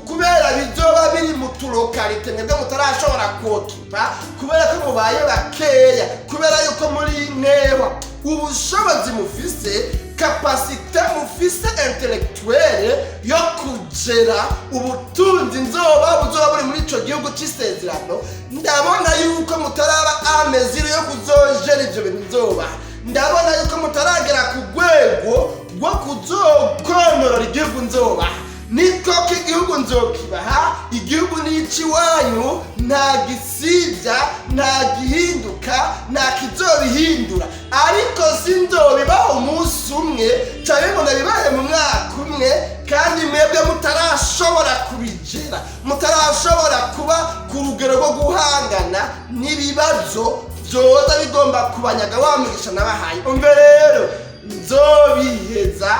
kubera bizoba biri mu tulocalité mwebwe mutarashobora kuoccupa, kubera ko mubaye bakeya, kubera yuko muri intehwa. Ubushobozi mufise, capacité mufise intellectuelle yo kugera ubutunzi nzoba buzoba buri muri ico gihugu c'isezerano, ndabona yuko mutaraba à mesure yo kuzogéra ivyo bintu nzoba. Ndabona yuko mutaragera ku rwego rwo kuzokontorora igihugu nzobaha. Niko ko igihugu nzokibaha, igihugu ni icy'iwanyu, nta gisibya, nta gihinduka, nta kizobihindura. Ariko sinzobibaha umunsi umwe cyangwa ngo ndabibahe mu mwaka umwe, kandi mwebwe mutarashobora kubigera, mutarashobora kuba ku rugero rwo guhangana n'ibibazo byoza bigomba kubanyaga wa mugisha nabahaye. Umve rero, nzobiheza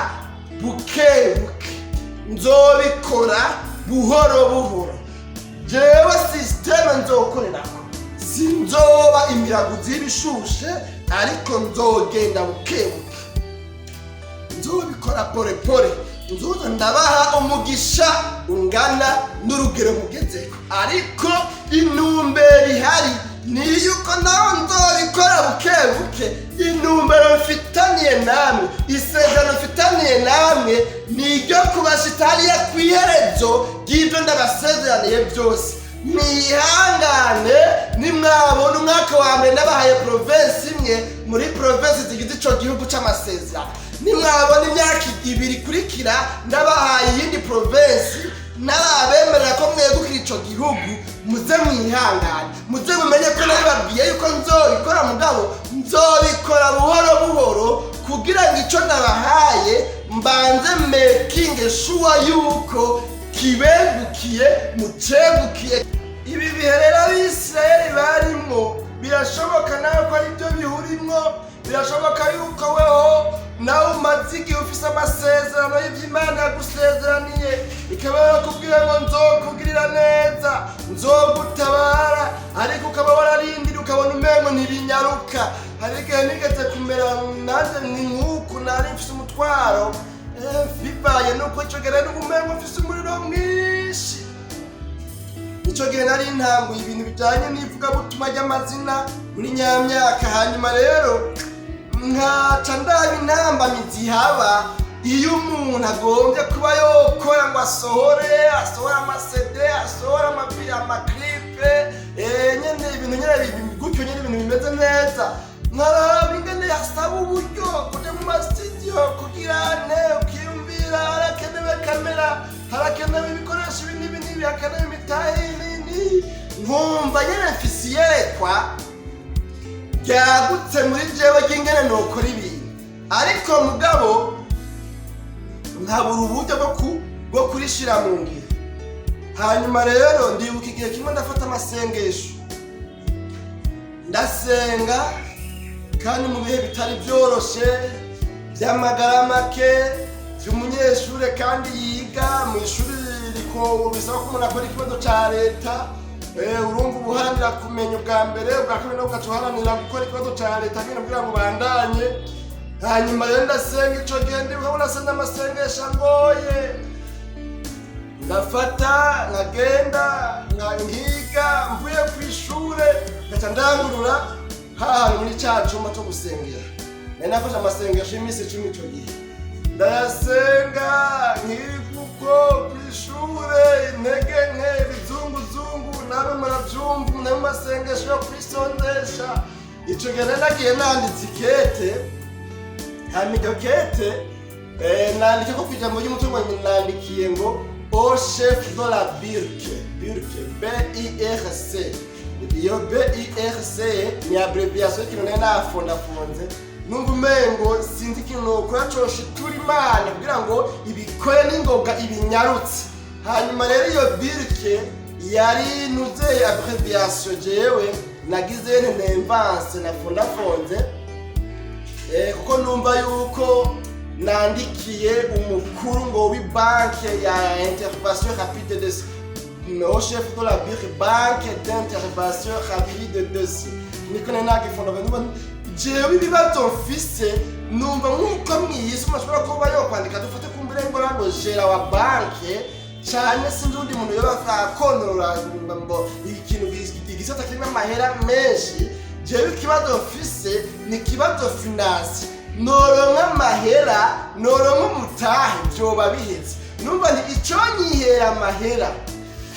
buke buke, nzobikora buhoro buhoro. Jewe système nzokorerako, sinzoba imiraguzi y'ibishushe, ariko nzogenda buke buke, nzobikora pore pore, nzoza ndabaha umugisha ungana n'urugero mugezeko. Ariko intumbero ihari ni yuko nawe nzobikora buke buke, intumbero mfitaniye namwe, isezerano mfitaniye namwe ni iryo kubashitariya ku iherezo ry'ibyo ndabasezeraniye byose. Mwihangane, nimwabona umwaka wa mbere nabahaye province imwe muri province zigize ico gihugu c'amasezerano, nimwabona imyaka 2 ikurikira ndabahaye iyindi province, narabemerera ko mwegukira ico gihugu, muze mwihangane, muze mumenye ko nabibabwiye yuko nzobikora, mugabo nzobikora buhoro buhoro, kugira ngo ico nabahaye mbanze making sure yuko kibegukiye, mucegukiye. Ibi bihe rero Abisirayeli barimwo, birashoboka nawe ko aribyo bihurimwo. Birashoboka yuko weho nawe umaze igihe ufise amasezerano y'ivy'Imana yagusezeraniye, ikaba yarakubwiye ngo nzokugirira neza, nzogutabara, ariko ukaba wararindira, ukabona umengo ntibinyaruka. Hari igihe nigeze kumera nanjye ni nk'uku, nari mfise umutwaro, bivanye nuko ico gihe nari umengo mfise umuriro mwinshi. Ico gihe nari ntanguye ibintu bijanye n'ivugabutumwa ry'amazina muri nyamyaka. Hanyuma rero Nkaca ndaba intambamyi zihaba iyo umuntu agombye kuba yokora ngo asohore ama CD, asohore ama clip, nyene ibintu nyene gutyo nyene, ibintu bimeze neza. Nkaraba ingene yasaba uburyo kuja mu ma studio, kugira ne ukiyumvira harakenewe kamera, harakenewe ibikoresho ibi n'ibi n'ibi, harakenewe imitahe nini. Nkumva nyene mfise iyerekwa ryagutse muri jewe ry'ingene nokora ibintu, ariko mugabo nkabura uburyo bwo kurishira mu ngiro. Hanyuma rero ndibuka igihe kimwe ndafata amasengesho, ndasenga, kandi mu bihe bitari byoroshe by'amagara make, by'umunyeshure kandi yiga mu ishuri riko bisaba ko umuntu akora ikibazo ca leta. Urumva ubuharanira kumenya ubwa mbere, ubwa kabiri nawe ugaca uharanira gukora ikibazo ca leta nyine kugira ngo ubandanye. Hanyuma rero ndasenga. Ico gihe ndibuka ko nasenze amasengesho agoye. Ndafata nkagenda nkiga, mvuye ku ishure ngaca ndangurura hahantu muri ca cumba co gusengera. Nari nafashe amasengesho y'iminsi 10 ico gihe, ndayasenga nkiga uko kw'ishure, intege nke, ibizunguzungu, nawe muravyumva, umuntu ari mu masengesho yo kwisondesha. Ico gihe nari nagiye nanditse ikete. Hama iryo kete nandika ko kw'ijambo ry'umutungo, nandikiye ngo "Au chef de la BIRC". BIRC, BIRC, iyo BIRC ni abréviation y'ikintu nari nafondafonze. Numva umengo sinzi ikintu nokora coshitura Imana kugira ngo ibikore n'ingoga, ibinyarutse. Hanyuma rero iyo BIRC yari nuzeye abréviation jewe nagize nemvanse nafondafonze, kuko numva yuko nandikiye umukuru ngo w'ibanke ya intervention rapide de au chef de la BIRC, banque d'intervention rapide de niko nari nagifonda. Numva jewe ibibazo mfise, numva nk'uko mwiyisi umuntu ashobora kuba yokwandika, dufate kumbure ngo gérant wa banke cyane, sinzi undi muntu yoba akonorora ngo ikintu igisata kirimo amahera menshi. Jewe ikibazo mfise ni ikibazo finance, noronka amahera, noronka umutahe, vyoba biheze. Numva nti ico nyihera amahera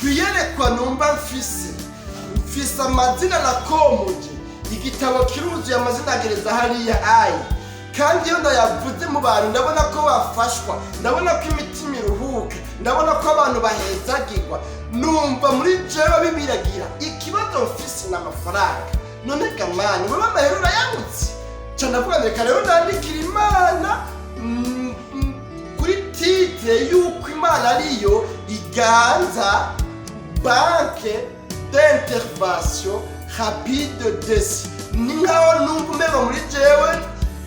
kwiyerekwa. Numva mfise amazina nakomoje, igitabo kiruzuye amazina agereza hariya ayi, kandi iyo ndayavuze mu bantu ndabona ko bafashwa, ndabona ko imitima iruhuka, ndabona ko abantu bahezagirwa. Numva muri jewe bibiragira ikibazo mfise ni amafaranga. None gamani, wewe amahera urayabutse? Ca ndavuga reka rero nandikira Imana kuri titre y'uko Imana ariyo iganza banque d'intervention rapide desi. Ni nkaho numva umengo muri jewe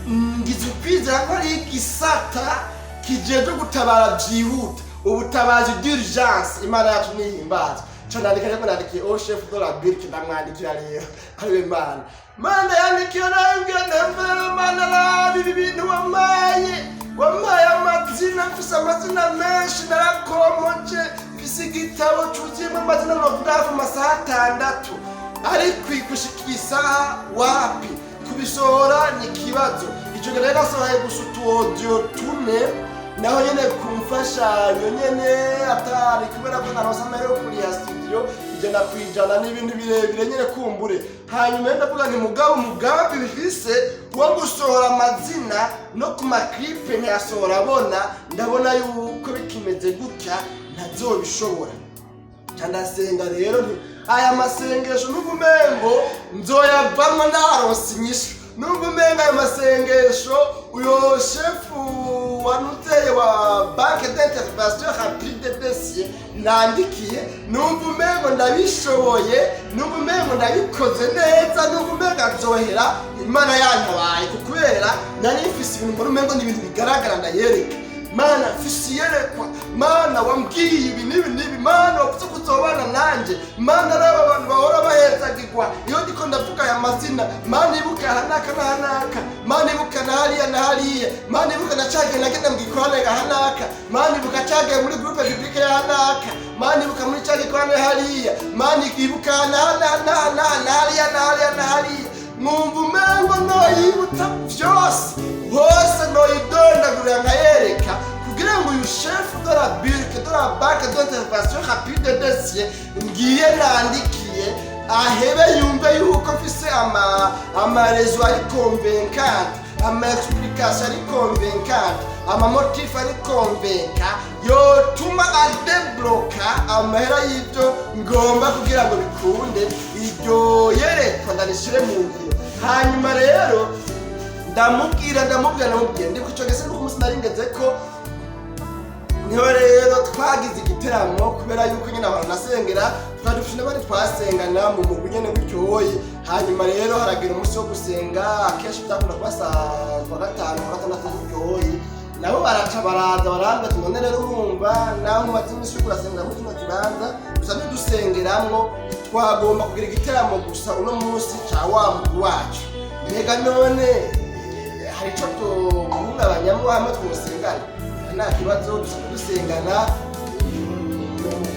ngize ukwizera ko ari igisata kijejwe gutabara byihuta, ubutabazi d'urgence. Imana yacu nihimbaza. Ca nandika rero, nandikiye au chef de la BIRC, ndamwandikira rero ariwe Mana. Mana yandikiye, nabwira ndamvera Mana, nabi ibi bintu wampaye amazina, mfise amazina menshi, narakomoje, mfise igitabo cuzuyemo amazina novuga hafi amasaha 6, ariko gushika isaha wapi, kubisohora ni ikibazo. Ico gihe rero nasohoye gusa utu audio tune, naho nyene ku mfashanyo nyene, atari kubera ko naronse amahera yo kuriha studio 100% n'ibintu birebire nyene kumbure. Hanyuma rero ndavuga nti mugabo umugambi bifise wo gusohora amazina no ku ma clip nkayasohora abona, ndabona yuko bikimeze gutya ntazobishobora. Ca ndasenga rero nti aya masengesho numva umengo nzoyavamwo naronse inyishu. Numva umengo ayo masengesho, uyo shefu wanuteye wa banque d'intervention rapide dossier nandikiye, numva umengo ndabishoboye, numva umengo ndabikoze neza, numva umengo azohera Imana yantabaye, kubera nari mfise ibintu mbona umengo ni ibintu bigaragara. Ndayereka Mana mfise iyerekwa, Mana wambwiye ibi n'ibi n'ibi, Mana wavuze ko uzobana nanje, Mana raba abantu bahora bahezagirwa iyo ndiko ndavuga aya mazina, Mana ibuka aha n'aka n'aha n'aka, Mana ibuka na hariya na hariya, Mana ibuka na cagihe nagenda mu gikorane aha n'aka, Mana ibuka cagihe muri groupe biblique ya n'aka, Mana ibuka muri ca gikorane hariya, Mana ibuka na na na na na hariya na hariya na hariya. Mwumva umengo noyibutsa vyose hose, noyidondagurira nkayereka kugira ngo uyu chef de la BIRC, de la Banque d'intervention rapide des ngiye nandikiye, ahebe yumve yuko mfise ama raisons ari convaincantes, ama explications ari convaincantes, ama motifs ari convaincants yotuma adebloka amahera y'ibyo ngomba kugira ngo bikunde, iryo yerekwa ndarishire mu ngiro. Hanyuma rero ndamubwira, ndamubwira, ndamubwira. Ndi kuco gese nuko umunsi naringeze ko niho rero twagize igiteramo, kubera yuko nyine abantu nasengera twari dufite n'abandi twasengana mu mugwi nyene gutyoye. Hanyuma rero haragira umunsi wo gusenga, akenshi byakunda kuba saa kuwa gatanu, kuwa gatandatu gutyoye. Nabo baraca baraza barambwira ati: "None rero urumva naho umaze iminsi uriko urasengera muri kino kibanza gusa ntidusengeramwo, twagomba kugira igiteramo gusa uno munsi ca wa mugwi wacu. Mbega none hari ico tuguhungabanyamwo hamwe twosengana?" Nta kibazo, dusanzwe dusengana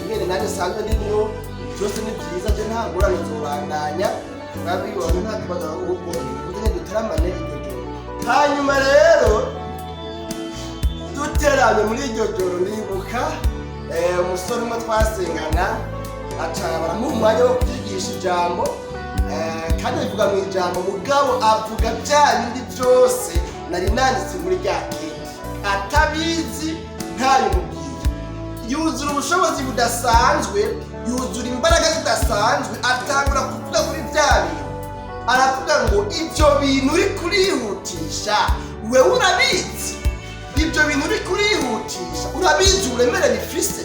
nyene, nanjye nsanzwe ndimwo, byose ni byiza, je nta ngorane, nzobandanya. Babibona nta kibazo, ahubwo uze duteramane iryo joro. Hanyuma rero duteranye muri iryo joro, ndibuka umusore umwe twasengana aca baramuha umwanya wo kwigisha ijambo, kandi abivuga mu ijambo, mugabo avuga bya bindi byose nari nanditse muri rya kete, atabizi, ntabimubwiye. Yuzura ubushobozi budasanzwe, yuzura imbaraga zidasanzwe, atangura kuvuga kuri bya bintu. Aravuga ngo: "Ibyo bintu uri kurihutisha, wewe urabizi? Ibyo bintu uri kurihutisha, urabizi uburemere bifise?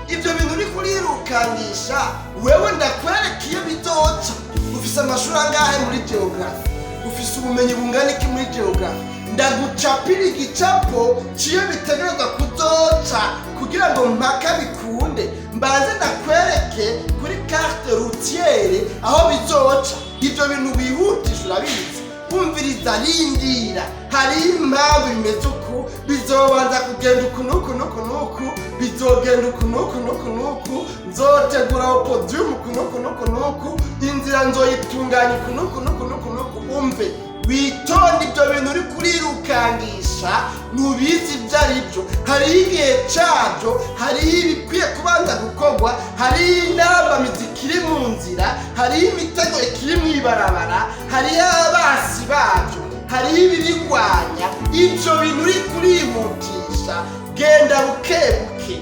Ibyo bintu uri kurirukangisha, wewe ndakwereka iyo bizoca. Ufise amashuri angahe muri geography? Ufise ubumenyi bungana iki muri geography? Ndagucapira igicapo ciyo bitegerezwa kuzoca kugira ngo mpaka bikunde. Mbanze ndakwereke kuri carte routière aho bizoca. Ibyo bintu wihutisha urabizi? Umviriza, rindira, hari impamvu bimeze uku. Bizobanza kugenda uku nuku nuku nuku, bizogenda uku nuku nuku nuku, nzotegura podium uku nuku nuku nuku, inzira nzoyitunganya uku nuku nuku nuku nuku. Umve, witonde, ibyo bintu uri kurirukangisha ntubizi ibyo ari byo. Hariho igihe cyabyo, hariho ibikwiye kubanza gukorwa, hariho intambamizi ikiri mu nzira, hariho imitego ikiri mu ibarabara, hariho abasi babyo, hariho ibibigwanya. Ibyo bintu uri kurihutisha, genda buke buke,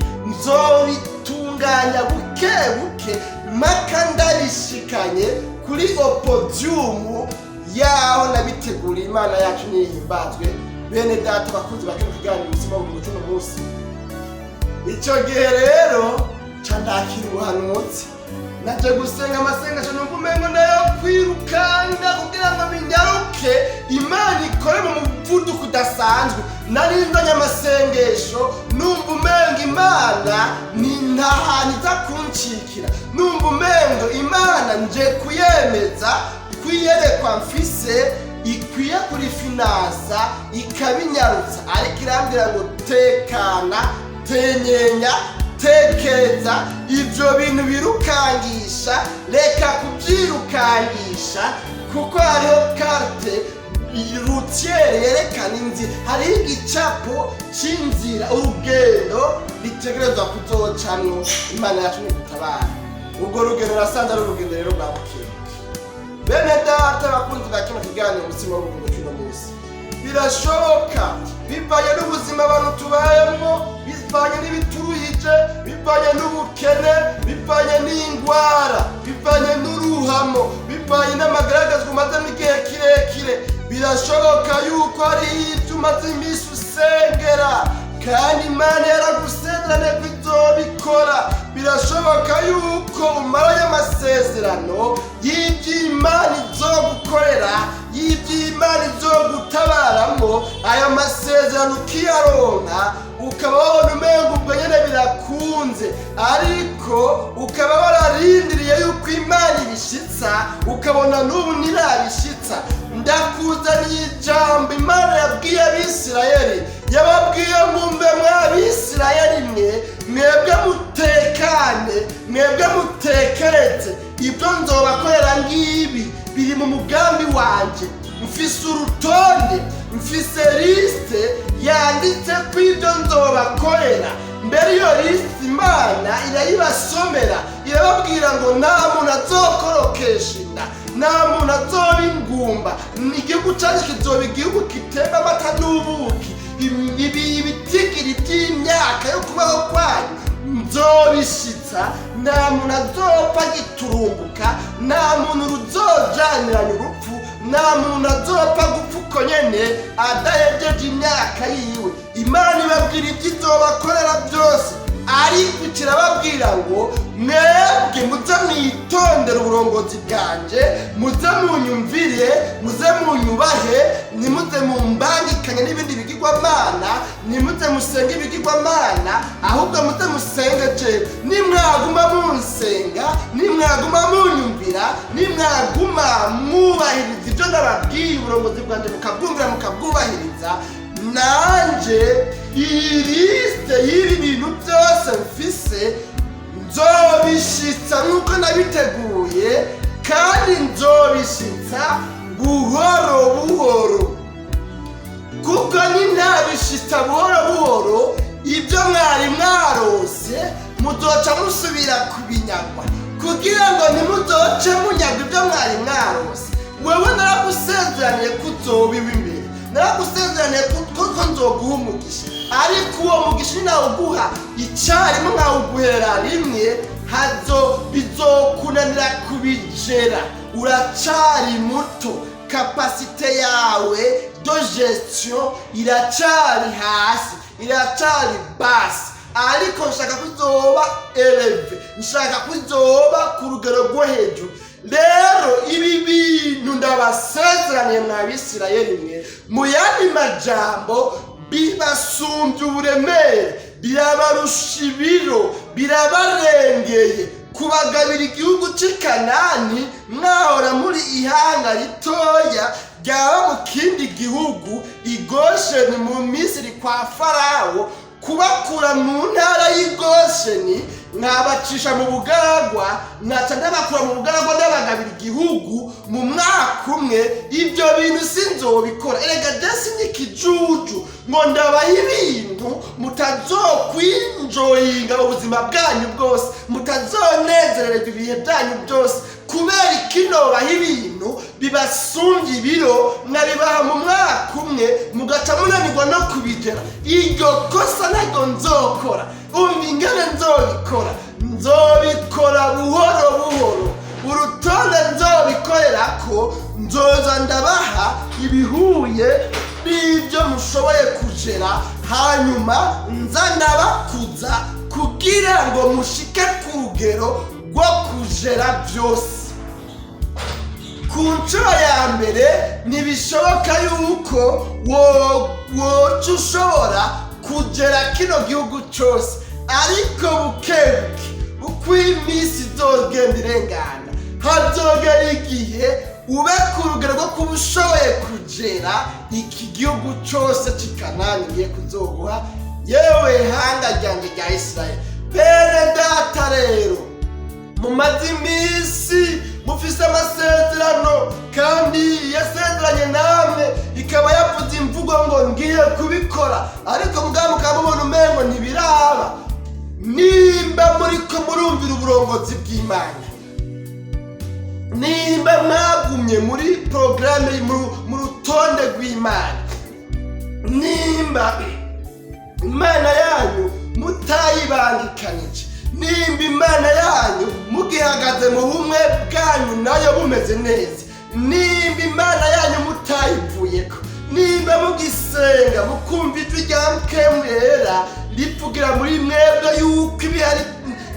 nzobitunganya buke buke mpaka ndabishikanye kuri podium yaho nabiteguriye." Imana yacu nihimbazwe. Bene data bakunzi ba kino kiganiro ubuzima buri muco, uno munsi icyo gihe rero ca ndakira ubuhanuzi. Naje gusenga amasengesho, numva umengo nayo kwirukanga kugira ngo binyaruke, Imana ikore mu muvuduko udasanzwe. Nari nzanye amasengesho, numva umengo Imana ni nta hantu iza kuncikira, numva umengo Imana nje kuyemeza kwiyerekwa mfise ikwiye kurifinansa ikabinyarutsa. Ariko irambwira ngo: "Tekana, tenyenya, tekereza, ibyo bintu birukangisha, reka kubyirukangisha, kuko hariho carte routière yerekana inzira, hariho igicapo c'inzira, urugendo ritegerezwa kuzocamwo." Imana yacu nigutabara. Urwo rugendo rasanze ari urugendo rero rwa bukebuke. Bene data bakunzi ba kino kiganiro umutsima w'ubugingo cy'uno munsi, birashoboka, bivanye n'ubuzima abantu tubayemo, bivanye n'ibituruhije, bivanye n'ubukene, bivanye n'indwara, bivanye n'uruhamo, bivanye n'amagaragazwa umazemo igihe kirekire, birashoboka yuko hariho ibyo umaze iminsi usengera kandi Imana yaragusezerane ko izobikora. Birashoboka yuko umaranye amasezerano y'iby'Imana izogukorera, y'iby'Imana izogutabaramo, aya masezerano ukiyaronka, ukaba wabona umenga ubwo nyene birakunze, ariko ukaba wararindiriye yuko Imana ibishitsa, ukabona n'ubu ntirabishitsa. Ndakuzaniye ijambo Imana yabwiye Abisirayeli. Yababwiye: "Mwumve mw'Abisirayeli mwe, mwebwe mutekane, mwebwe mutekereze, ibyo nzobakorera ngibi." Biri mu mugambi wanje. Mfise urutonde, mfise liste yanditse ko ibyo nzobakorera. Mbere iyo liste Imana irayibasomera, irababwira ngo nta muntu azokorokesha inda, nta muntu azoba ingumba, igihugu cyanyu kizoba igihugu kitemba amata n'ubuki. Ibi ibitigiri by'imyaka yo kubaho kwanyu nzobishitsa, nta muntu azopfa giturumbuka, nta muntu ruzojaniranya urupfu, nta muntu azopfa gupfa uko nyene adahejeje imyaka yiwe. Imana ibabwira ibyo izobakorera byose, ariko kirababwira ngo mwebwe muze mwitondere uburongozi bwanje, muze munyumvire, muze munyubahe, ntimuze mumbangikanye n'ibindi bigirwamana, ntimuze musenge ibigirwamana, ahubwo muze musenge jewe. Nimwaguma munsenga, nimwaguma munyumvira, nimwaguma mwubahiriza ibyo nababwiye, uburongozi bwanjye mukabwumvira, mukabwubahiriza, nanje iyi liste y'ibi bintu byose mfise nzobishitsa nk'uko nabiteguye, kandi nzobishitsa buhoro buhoro, kuko nintabishitsa buhoro buhoro, ibyo mwari mwarose muzoca musubira kubinyagwa. Kugira ngo ntimuzoce munyagwa ibyo mwari mwarose, wewe naragusezeraniye ko uzoba imbere, naragusezeraniye ko nzoguha umugisha, ariko uwo mugisha ninawuguha icyarimwe nkawuguhera rimwe, hazo bizokunanira kubigera. Uracari muto, capacité yawe de gestion iracari hasi, iracari basi, ariko nshaka ko uzoba élevé, nshaka ko uzoba ku rugero rwo hejuru. Rero ibi bintu ndabasezeraniye mwa Bisirayeli mwe, mu yandi majambo, bibasumbye uburemere, birabarusha ibiro, birabarengeye. Kubagabira igihugu cy'i Kanani mwahora muri ihanga ritoya ryaba mu kindi gihugu, i Gosheni mu Misiri kwa Farawo, kubakura mu ntara y'i Gosheni nkabacisha mu bugaragwa, nkaca ndabakura mu bugaragwa ndabagabira igihugu mu mwaka umwe, ibyo bintu sinzobikora. Erega jesi ni ikijuju ngo ndabaha ibintu mutazokwinjoyinga ubuzima bwanyu bwose, mutazonezererwa ibihe byanyu byose. Kubera ikinobaha ibintu bibasumbye ibiro nkabibaha mu mwaka umwe, mugaca munanirwa no kubigera? Iryo kosa ntabwo nzokora. Umva ingene nzobikora: nzobikora buhoro buhoro. Urutonde nzobikorera ko nzoza ndabaha ibihuye n'ibyo mushoboye kugera, hanyuma nza ndabakuza kugira ngo mushike ku rugero rwo kugera byose. Ku nshuro ya mbere ntibishoboka yuko woca ushobora kugera kino gihugu cyose, ariko bukebuke, uko iminsi izogenda irengana, hazogera igihe ube ku rugero rwo kuba ushoboye kugera iki gihugu cyose cy'i Kanani ngiye kuzoguha, yewe hanga ryanjye rya Isirayeli. Bene data rero, mumaze iminsi mufise amasezerano, kandi yasezeranye namwe ikaba yavuze imvugo ngo ngiye kubikora, ariko mugabo mukaba mubona umengo ntibiraba. Nimba muriko murumvira uburongozi bw'Imana, nimba mwagumye muri porogaramu, mu rutonde rw'Imana, nimba Imana yanyu mutayibangikanije, nimba Imana yanyu mugihagaze mu bumwe bwanyu nayo bumeze neza, nimba Imana yanyu mutayivuyeko, nimba mugisenga mukumva ijwi rya Mpwemu rivugira muri mwebwe yuko ibihari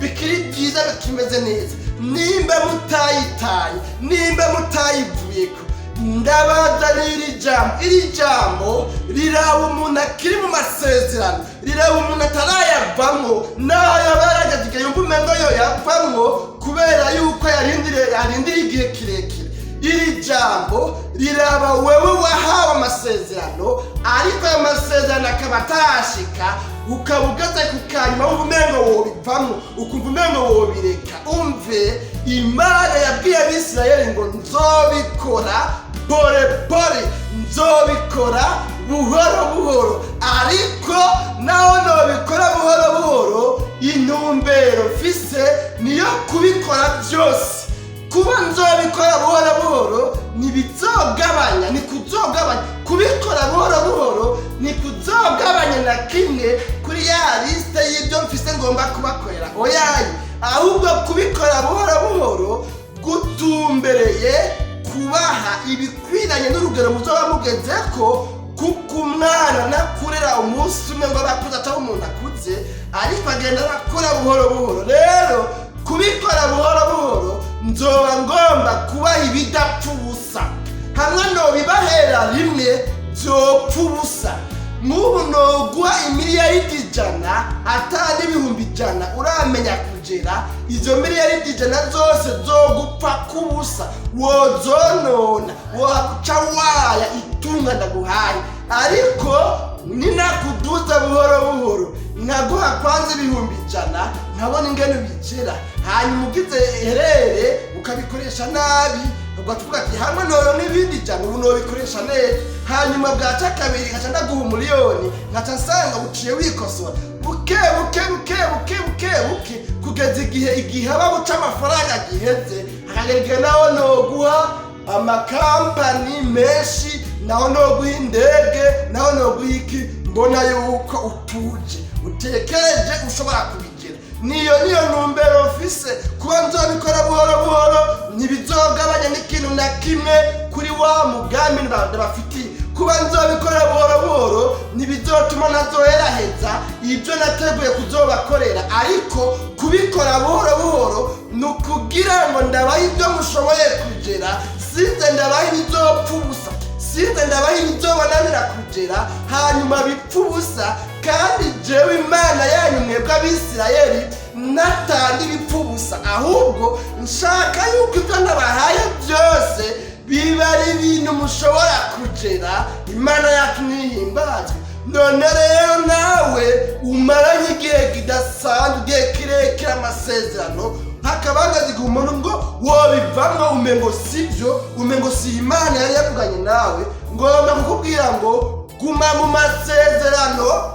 bikiri byiza, bikimeze neza, nimba mutayitaye, nimba mutayivuyeko, ndabazanira iri jambo. Iri jambo riraba umuntu akiri mu masezerano, riraba umuntu atarayavamwo, naho yaba yarageze igihe yumva umengo yo yavamwo kubera yuko yarindiriye igihe kirekire. Iri jambo riraba wewe wahawe amasezerano, ariko ayo masezerano akaba atarashika, ukaba ugeze ku kanyuma wumva umengo wobivamwo, ukumva umengo wobireka. Umve, Imana yabwiye Abisirayeli. Abisirayeli ngo nzobikora pore pore, nzobikora buhoro buhoro. Ariko naho nobikora buhoro buhoro, intumbero mfise niyo kubikora byose. Kuba nzobikora buhoro buhoro ntibizogabanya, ni kuzogabanya kubikora buhoro buhoro, ni kuzogabanya na kimwe kuri ya liste y'ibyo mfise ngomba kubakorera. Oyayi, ahubwo kubikora buhoro buhoro gutumbereye kubaha ibikwiranye n'urugero muzoba mugeze ko, kuko umwana nakurera umunsi umwe ngo abakuze atari umuntu akuze, ariko agenda arakura buhoro buhoro. Rero kubikora buhoro buhoro, nzoba ngomba kubaha ibidapfa ubusa. Hamwe nobibahera rimwe, byopfa ubusa. Nk'ubu noguha 100 miliyari atari 100,000 uramenya kugera izo 100 miliyari zose zogupfa kubusa, wozonona, waca waya itunga ndaguhaye. Ariko ninakuduza buhoro buhoro, nkaguha kwanza 100,000, nkabona ingene ubigera, hanyuma ugize herere ukabikoresha nabi, ugavuga ati hamwe noro n'ibindi 100 ubu nobikoresha neza. Hanyuma bwaca kabiri nkaca ndaguha 1 miliyoni, nkaca nsanga uciye wikosora buke buke buke buke buke buke, kugeza igihe aba buca amafaranga giheze. Hakagera igihe naho noguha amakampani menshi, naho noguha indege, naho noguha iki, mbona yuko utuje, utekereje, ushobora kubigira. Niyo ntumbero mfise. Kuba nzobikora buhoro buhoro ntibizogabanya n'ikintu na kimwe kuri wa mugambi ndabafitiye. Kuba nzobikora buhoro buhoro ntibizotuma ntazoheraheza ibyo nateguye kuzobakorera. Ariko kubikora buhoro buhoro ni ukugira ngo ndabahe ibyo mushoboye kugera, sinze ndabahe ibizopfa ubusa, sinze ndabaha ibizobananira kugera, hanyuma bipfa ubusa. Kandi jewe Imana yanyu mwebwe Abisirayeli natanga ibipfa ubusa, ahubwo nshaka yuko ibyo nabahaye byose biba ari ibintu mushobora kugera. Imana yacu nihimbazwe. None rero nawe umaranye igihe kidasanzwe, igihe kirekire, amasezerano hakaba hagaze igihe umuntu ngo wobivamwo, umengo sibyo, umengo si Imana yari yavuganye nawe. Ngomba kukubwira ngo guma mu masezerano,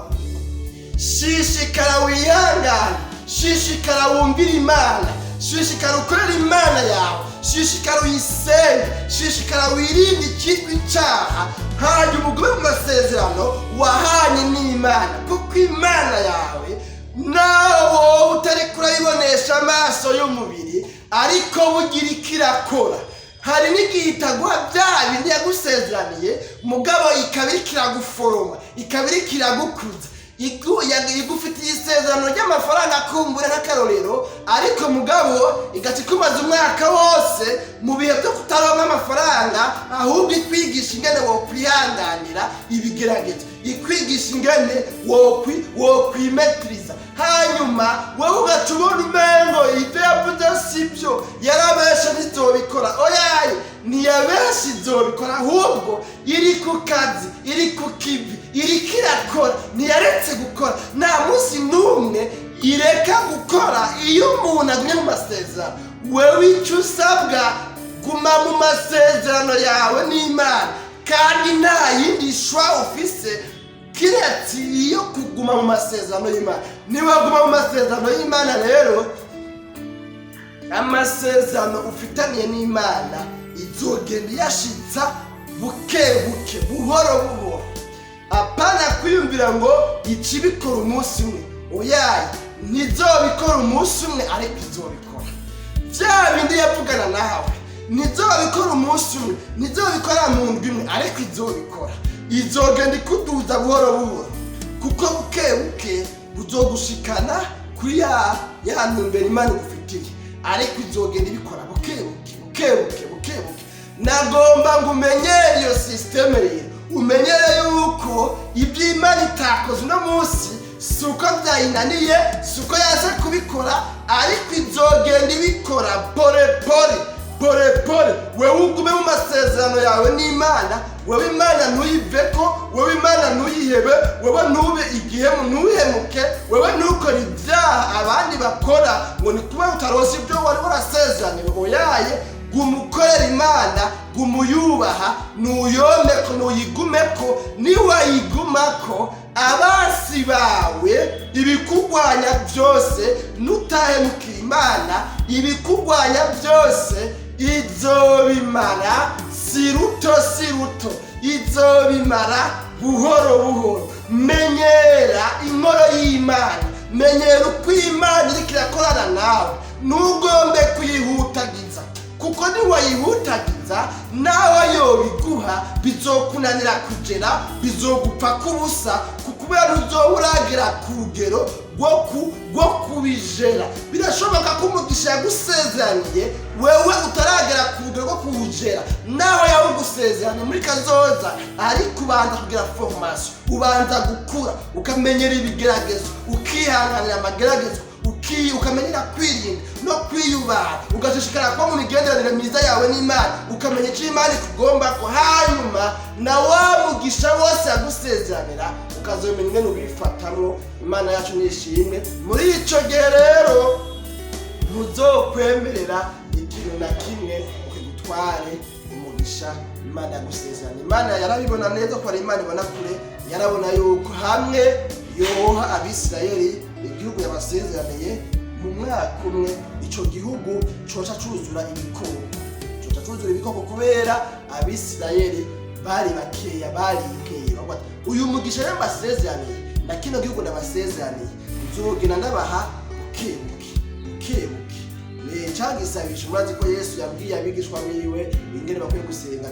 shishikara wihangane, shishikara wumvire Imana, shishikara ukorere Imana yawe, shishikara uyisenge, shishikara wirinde icyitwa icyaha, hanyuma ugume mu masezerano wahanye n'Imana. Kuko Imana yawe, nawe wowe utari kurayibonesha amaso y'umubiri, ariko bugira icyo irakora. Hari n'igihe itaguha bya bindi yagusezeraniye, mugabo ikaba iriko iraguforoma, ikaba iriko iragukuza. Igufitiye isezerano ry'amafaranga akumbura nk'akarorero, ariko mugabo igaca ikumaza umwaka wose mu bihe byo kutaronka amafaranga, ahubwo ikwigisha ingene wokwihanganira ibigeragezo, ikwigisha ingene wokwimetiriza. Hanyuma wowe ugaca ubona umengo ibyo yavuze sibyo, yarabeshe, ntizobikora. Oyaye, ntiyabeshe, izobikora. Ahubwo iri ku kazi, iri ku kivi, iriko irakora, ntiyaretse gukora. Nta munsi n'umwe ireka gukora iyo umuntu agumye mu masezerano. Wewe icyo usabwa, guma mu masezerano yawe n'Imana, kandi nta yindi shwa ufise kiretse iyo kuguma mu masezerano y'Imana. Niba guma mu masezerano y'Imana rero, amasezerano ufitaniye n'Imana izogenda iyashitsa buke buke, buhoro buhoro. Apana kwiyumvira ngo ikibikora umunsi umwe. Oyaye, ntizobikora umunsi umwe, ariko izobikora. Bya bindi yavugana nawe ntizobikora umunsi umwe, ntizobikora mu ndwi imwe, ariko izobikora. Izogenda ikuduza buhoro buhoro, kuko buke buke buzogushikana kuri ya ntumbero Imana igufitiye. Ariko izogenda ibikora buke buke, buke buke, buke buke. Nagomba ngo umenyere iyo système rero, umenyere yuko ibyo Imana itakoze uno munsi si uko byayinaniye, si uko yaza kubikora, ariko izogenda ibikora pore pore, pore pore. Wewe ugume mu masezerano yawe n'Imana. Wewe Imana ntuyiveko, wewe Imana ntuyihebe, wewe ntube igihemu, ntuhemuke, wewe ntukore ibyaha abandi bakora ngo ni kuba utaronse ibyo wari warasezeraniwe. Oyaye, guma ukora. Nuyubaha, nuyomeko, nuyigumeko. Niwayigumako, abansi bawe, ibikugwanya byose, nutahemukira Imana, ibikugwanya byose izobimara si ruto si ruto, izobimara buhoro buhoro. Menyera inkoro y'Imana, menyera uko Imana iriko irakorana nawe. Ntugombe kuyihutagiza, kuko niwayihutagiza, nawe yobiguha bizokunanira kugera, bizogupfa kubusa, kubera uzoba uragera ku rugero rwo kubijera. Birashoboka ko umugisha yagusezeraniye wewe utaragera ku rugero rwo kuwugera, nawe yawugusezeraniye muri kazoza. Ariko ubanza kugira formation, ubanza gukura, ukamenyera ibigeragezo, ukihanganira amageragezo, ukamenyera kwirinda no kwiyubaha, ugashishikara kuba mu migenderanire myiza yawe n'Imana, ukamenya icyo Imana ikugomba ko. Hanyuma na wa mugisha wose yagusezeranira ukazomenya ingene ubifatamwo. Imana yacu nishimwe. Muri ico gihe rero ntuzokwemerera ikintu na kimwe ukigutware umugisha Imana yagusezerana. Imana yarabibona neza ko ari Imana ibona kure. Yarabona yuko hamwe yoha Abisirayeli igihugu yabasezeraniye mu mwaka umwe, ico gihugu coca cuzura ibikoko, coca cuzura ibikoko, kubera Abisirayeli bari bakeya, barikeye. Bavuga ati, uyu mugisha rero mbasezeraniye na kino gihugu ndabasezeraniye, nzogenda ndabaha buke buke, buke buke. Ca gisabisho murazi ko Yesu yabwiye abigishwa biwe ingene bakwiye gusenga,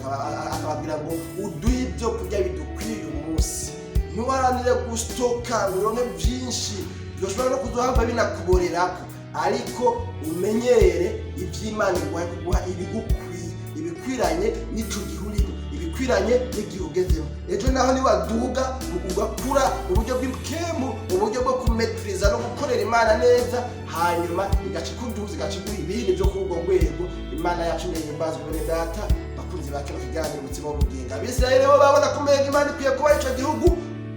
akababwira ngo uduhe ibyo kurya bidukwiye uyu munsi. Ntuharanire gustoka ngo uronke byinshi byoshobora no kuzohava binakuborerako, ariko umenyere iby'Imana iguha, kuguha ibigukwiye, ibikwiranye n'ico gihe urimo, ibikwiranye n'igihe ugezemo. Ejo naho niwaduga, ugakura mu buryo bw'ikemu, mu buryo bwo kumetiriza no gukorera Imana neza, hanyuma igaca ikuduza, igaca iguha ibindi byo kuri urwo rwego. Imana yacu nihimbazwe. Bene data, bakunzi ba kino kiganiro Umutsima w'Ubugingo, Abisirayeli bo babona ko umenga Imana ikwiye kuba ico gihugu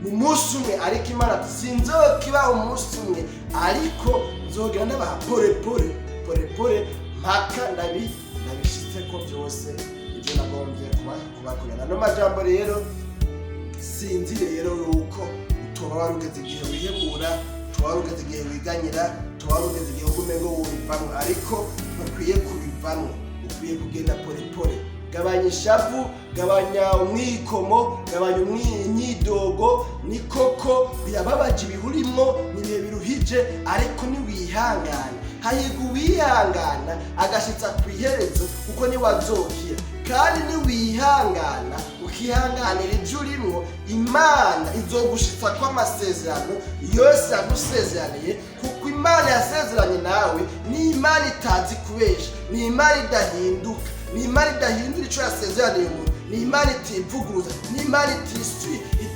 mu munsi umwe, ariko Imana ati sinzokiba umunsi umwe, ariko nzogenda ndabaha pore pore, pore pore, mpaka ndabishitse ko byose ibyo nagombye kubakorera. Ano majambo rero, sinzi rero yuko utoba wari ugeze igihe wihebura, utoba wari ugeze igihe wiganyira, utoba wari ugeze igihe ugume ngo wubivamwo, ariko ntukwiye kubivamwo, ukwiye kugenda pore pore. Gabanya ishavu, gabanya umwikomo, gabanya imyidogo. Ni koko birababaje ibihurimwo, ni ibihe biruhije, ariko niwihangana, hahirwa uwihangana agashitsa ku iherezo, kuko niwazokira. Kandi niwihangana, ukihanganira ibyo urimwo, Imana izogushitsa ko amasezerano yose yagusezeraniye, kuko Imana yasezeranye nawe ni Imana itazi kubesha, ni Imana idahinduka, ni Imana idahindura ico yasezeraniye umuntu, ni Imana itivuguruza, ni Imana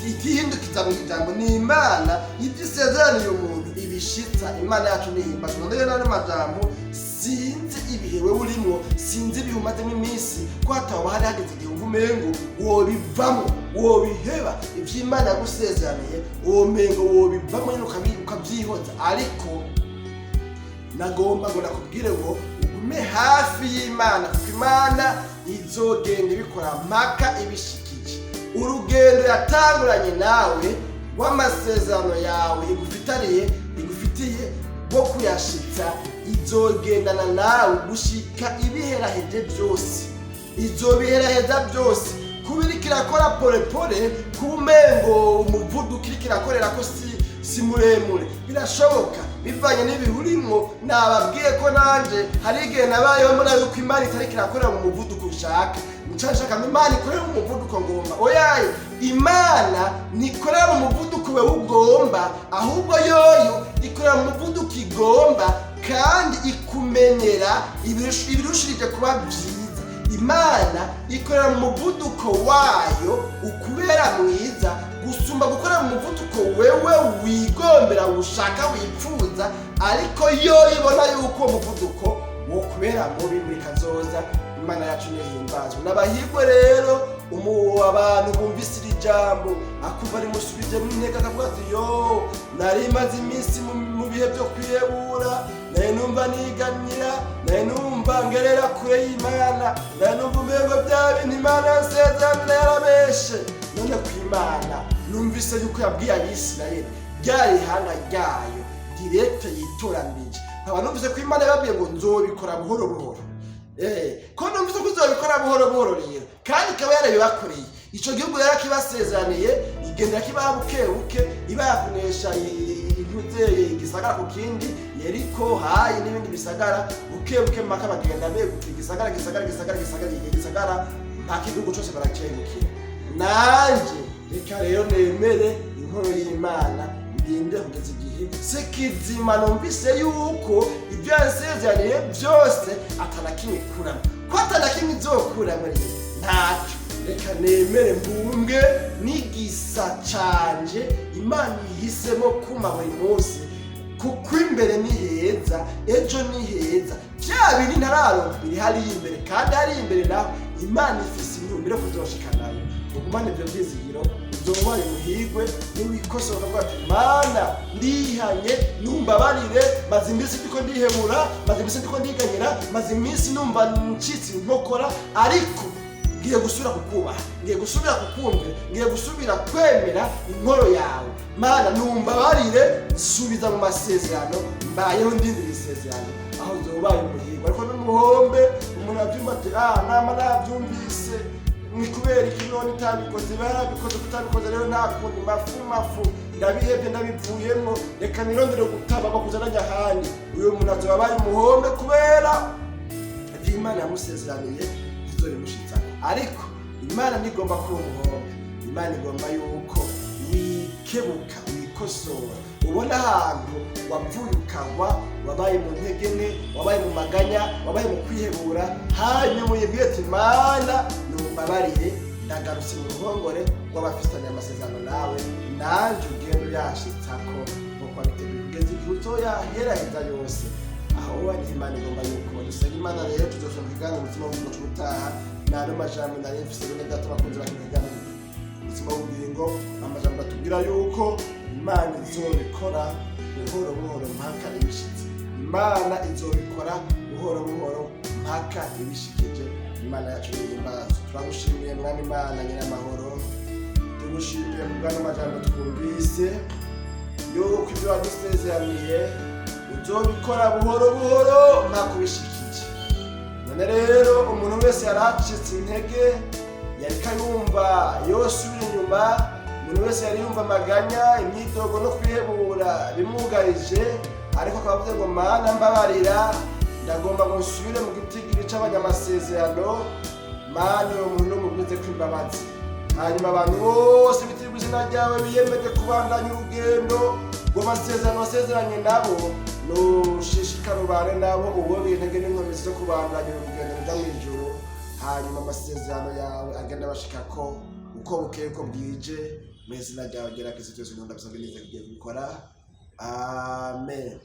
itihindukiza mu ijambo, ni Imana ibyo isezeraniye umuntu ibishitsa. Imana yacu nihimbazwa. Rero n'ano majambo, sinzi ibihe wewe urimwo, sinzi ibihe umazemo iminsi, ko hataba hari hageze igihe wumva umengo wobivamo, wobiheba ivy'Imana yagusezeraniye, uwo mengo wobivamo nyene ukavyihoza. Ariko nagomba ngo nakubwire ngo ugume hafi y'Imana, kuko Imana izogenda ibikora mpaka ibishikije. Urugendo yatanguranye nawe rw'amasezerano yawe igufitaniye, igufitiye rwo kuyashitsa, izogendana nawe gushika ibiheraheje byose, izobiheraheza byose. Kuba iriko irakora pole pole, kuba umengo umuvuduko iriko irakorera ko si muremure, birashoboka bivanye n'ibihurimwo. Nababwiye ko nanje hari igihe nabayeho mbona yuko Imana itariko irakorera mu muvuduko ushaka, nca nshaka ngo Imana ikorere mu muvuduko ngomba. Oyaye, Imana ntikorera mu muvuduko wewe ugomba, ahubwo yoyo ikorera mu muvuduko igomba, kandi ikumenyera ibirushirije kuba vyiza. Imana ikorera mu muvuduko wayo ukubera mwiza gusumba gukorera mu muvuduko wewe wigombera, ushaka, wipfuza, ariko yo ibona yuko uwo muvuduko wo kubera mubi muri kazoza. Imana yacu nihimbazwe. N'abahirwe rero. Abantu bumvise iri jambo akumva rimusubijemo intege, akavuga ati: "Yo, nari maze iminsi mu bihe byo kwihebura, nari numva niganyira, nari numva ngerera kure y'Imana, nari numva umengo bya bintu Imana yansezeraniye yarabeshe. None ku Imana numvise yuko yabwiye Abisirayeli, ryari ihanga ryayo direct yitoranije, nkaba numvise ko Imana yababwiye ngo nzobikora buhoro buhoro. Ko numvise ko uzobikora buhoro buhoro rero, kandi ikaba yarabibakoreye, ico gihugu yarakibasezeraniye, igenda kibaha buke buke, ibayakunesha intuzeye igisagara ku kindi, Yeriko, Hayi n'ibindi bisagara, buke buke, mpaka bagenda beguka igisagara, gisagara, gisagara, gisagara, gisagara, mpaka igihugu cose baracegukira. Nanje reka rero nemere inkoro y'Imana, ndinde kugeza igihe sikizima numvise yuko ibyo yansezeraniye byose atana kimwe ikuramo, ko atana kimwe izokuramo. Rero ntacyo, reka nemere mbumbwe n'igisa canje Imana ihisemo kuma buri munsi, kuko imbere ni heza, ejo ni heza. Bya bindi ntararonka biri hariya imbere, kandi hariya imbere naho Imana ifise intumbero yo kuzoshikanayo." Ugumane ibyo byizigiro, uzoba muhigwe niwikosora ukavuga ati: "Mana, ndihanye, numbabarire, maze iminsi ndiko ndihebura, maze iminsi ndiko ndiganyira, maze iminsi numva ncitse inkokora, ariko ngiye gusubira kukubaha, ngiye gusubira kukumvira, ngiye gusubira kwemera inkoro yawe. Mana, numbabarire, nsubiza mu masezerano, mbayeho ndindira isezerano." Aho uzobaye umuhirwe. Ariko n'umuhombe umuntu abyumva ati: "Ah, nama nabyumvise, ni kubera iki none itabikoze? Iba yarabikoze. Kutabikoze rero nta kundi, mafu mafu, ndabihebye, ndabivuyemo, reka nirondere gutaba bakuza najya ahandi." Uyu muntu azoba abaye umuhombe, kubera ibyo Imana yamusezeraniye ntizobimushitsa. Ariko Imana ntigomba kuba umuhombe. Imana igomba yuko wikebuka, wikosora, ubona ahantu wapfuye ukagwa, wabaye mu ntege nke, wabaye mu maganya, wabaye mu kwihebura, hanyuma uyibwire ati: "Mana, numbabarire, ndagarutse mu ruhongore rw'abafitanye amasezerano nawe, nanjye ugenda uyashitsako nkuko wabiteguye, kugeza igihe uzoyaheraheza yose." Aho ni Imana igomba yuko dusenga Imana. Rero tuzosoma ikiganiro umutima w'ubugingo c'ubutaha. Nano majambo nari mfise, bene data bakunze bakina ikiganiro umutima w'ubugingo, amajambo atubwira yuko Imana izobikora buhoro buhoro mpaka ibishitse. Imana izobikora buhoro buhoro mpaka ibishikije. Imana yacu nihimbazo. Turagushimiye, Mwami Imana Nyiramahoro, tugushimiye kubw'ano majambo twumvise, yuko ibyo wadusezeraniye uzobikora buhoro buhoro mpaka ubishikije. None rero umuntu wese yaracitse intege, yariko yumva yosubira inyuma, umuntu wese yari yumva amaganya, imyidogo no kwihebura bimwugarije, ariko akaba avuze ngo: "Mana, mbabarira, ndagomba ngo nsubire mu gitigiri c'abanyamasezerano." Mana, uwo muntu numugwize kw'imbabazi. Hanyuma abantu bose bitirirwa izina ryawe biyemeje kubandanya urugendo rw'amasezerano wasezeranye nabo, nushishikara ubane nabo, ubobe intege n'inkomezi zo kubandanya urugendo ruja mu ijuru, hanyuma amasezerano yawe agenda bashikako uko bukeye uko bwije. Mu izina ryawe gerageza byose, ndabisabwe neza kugiye kubikora. Amen.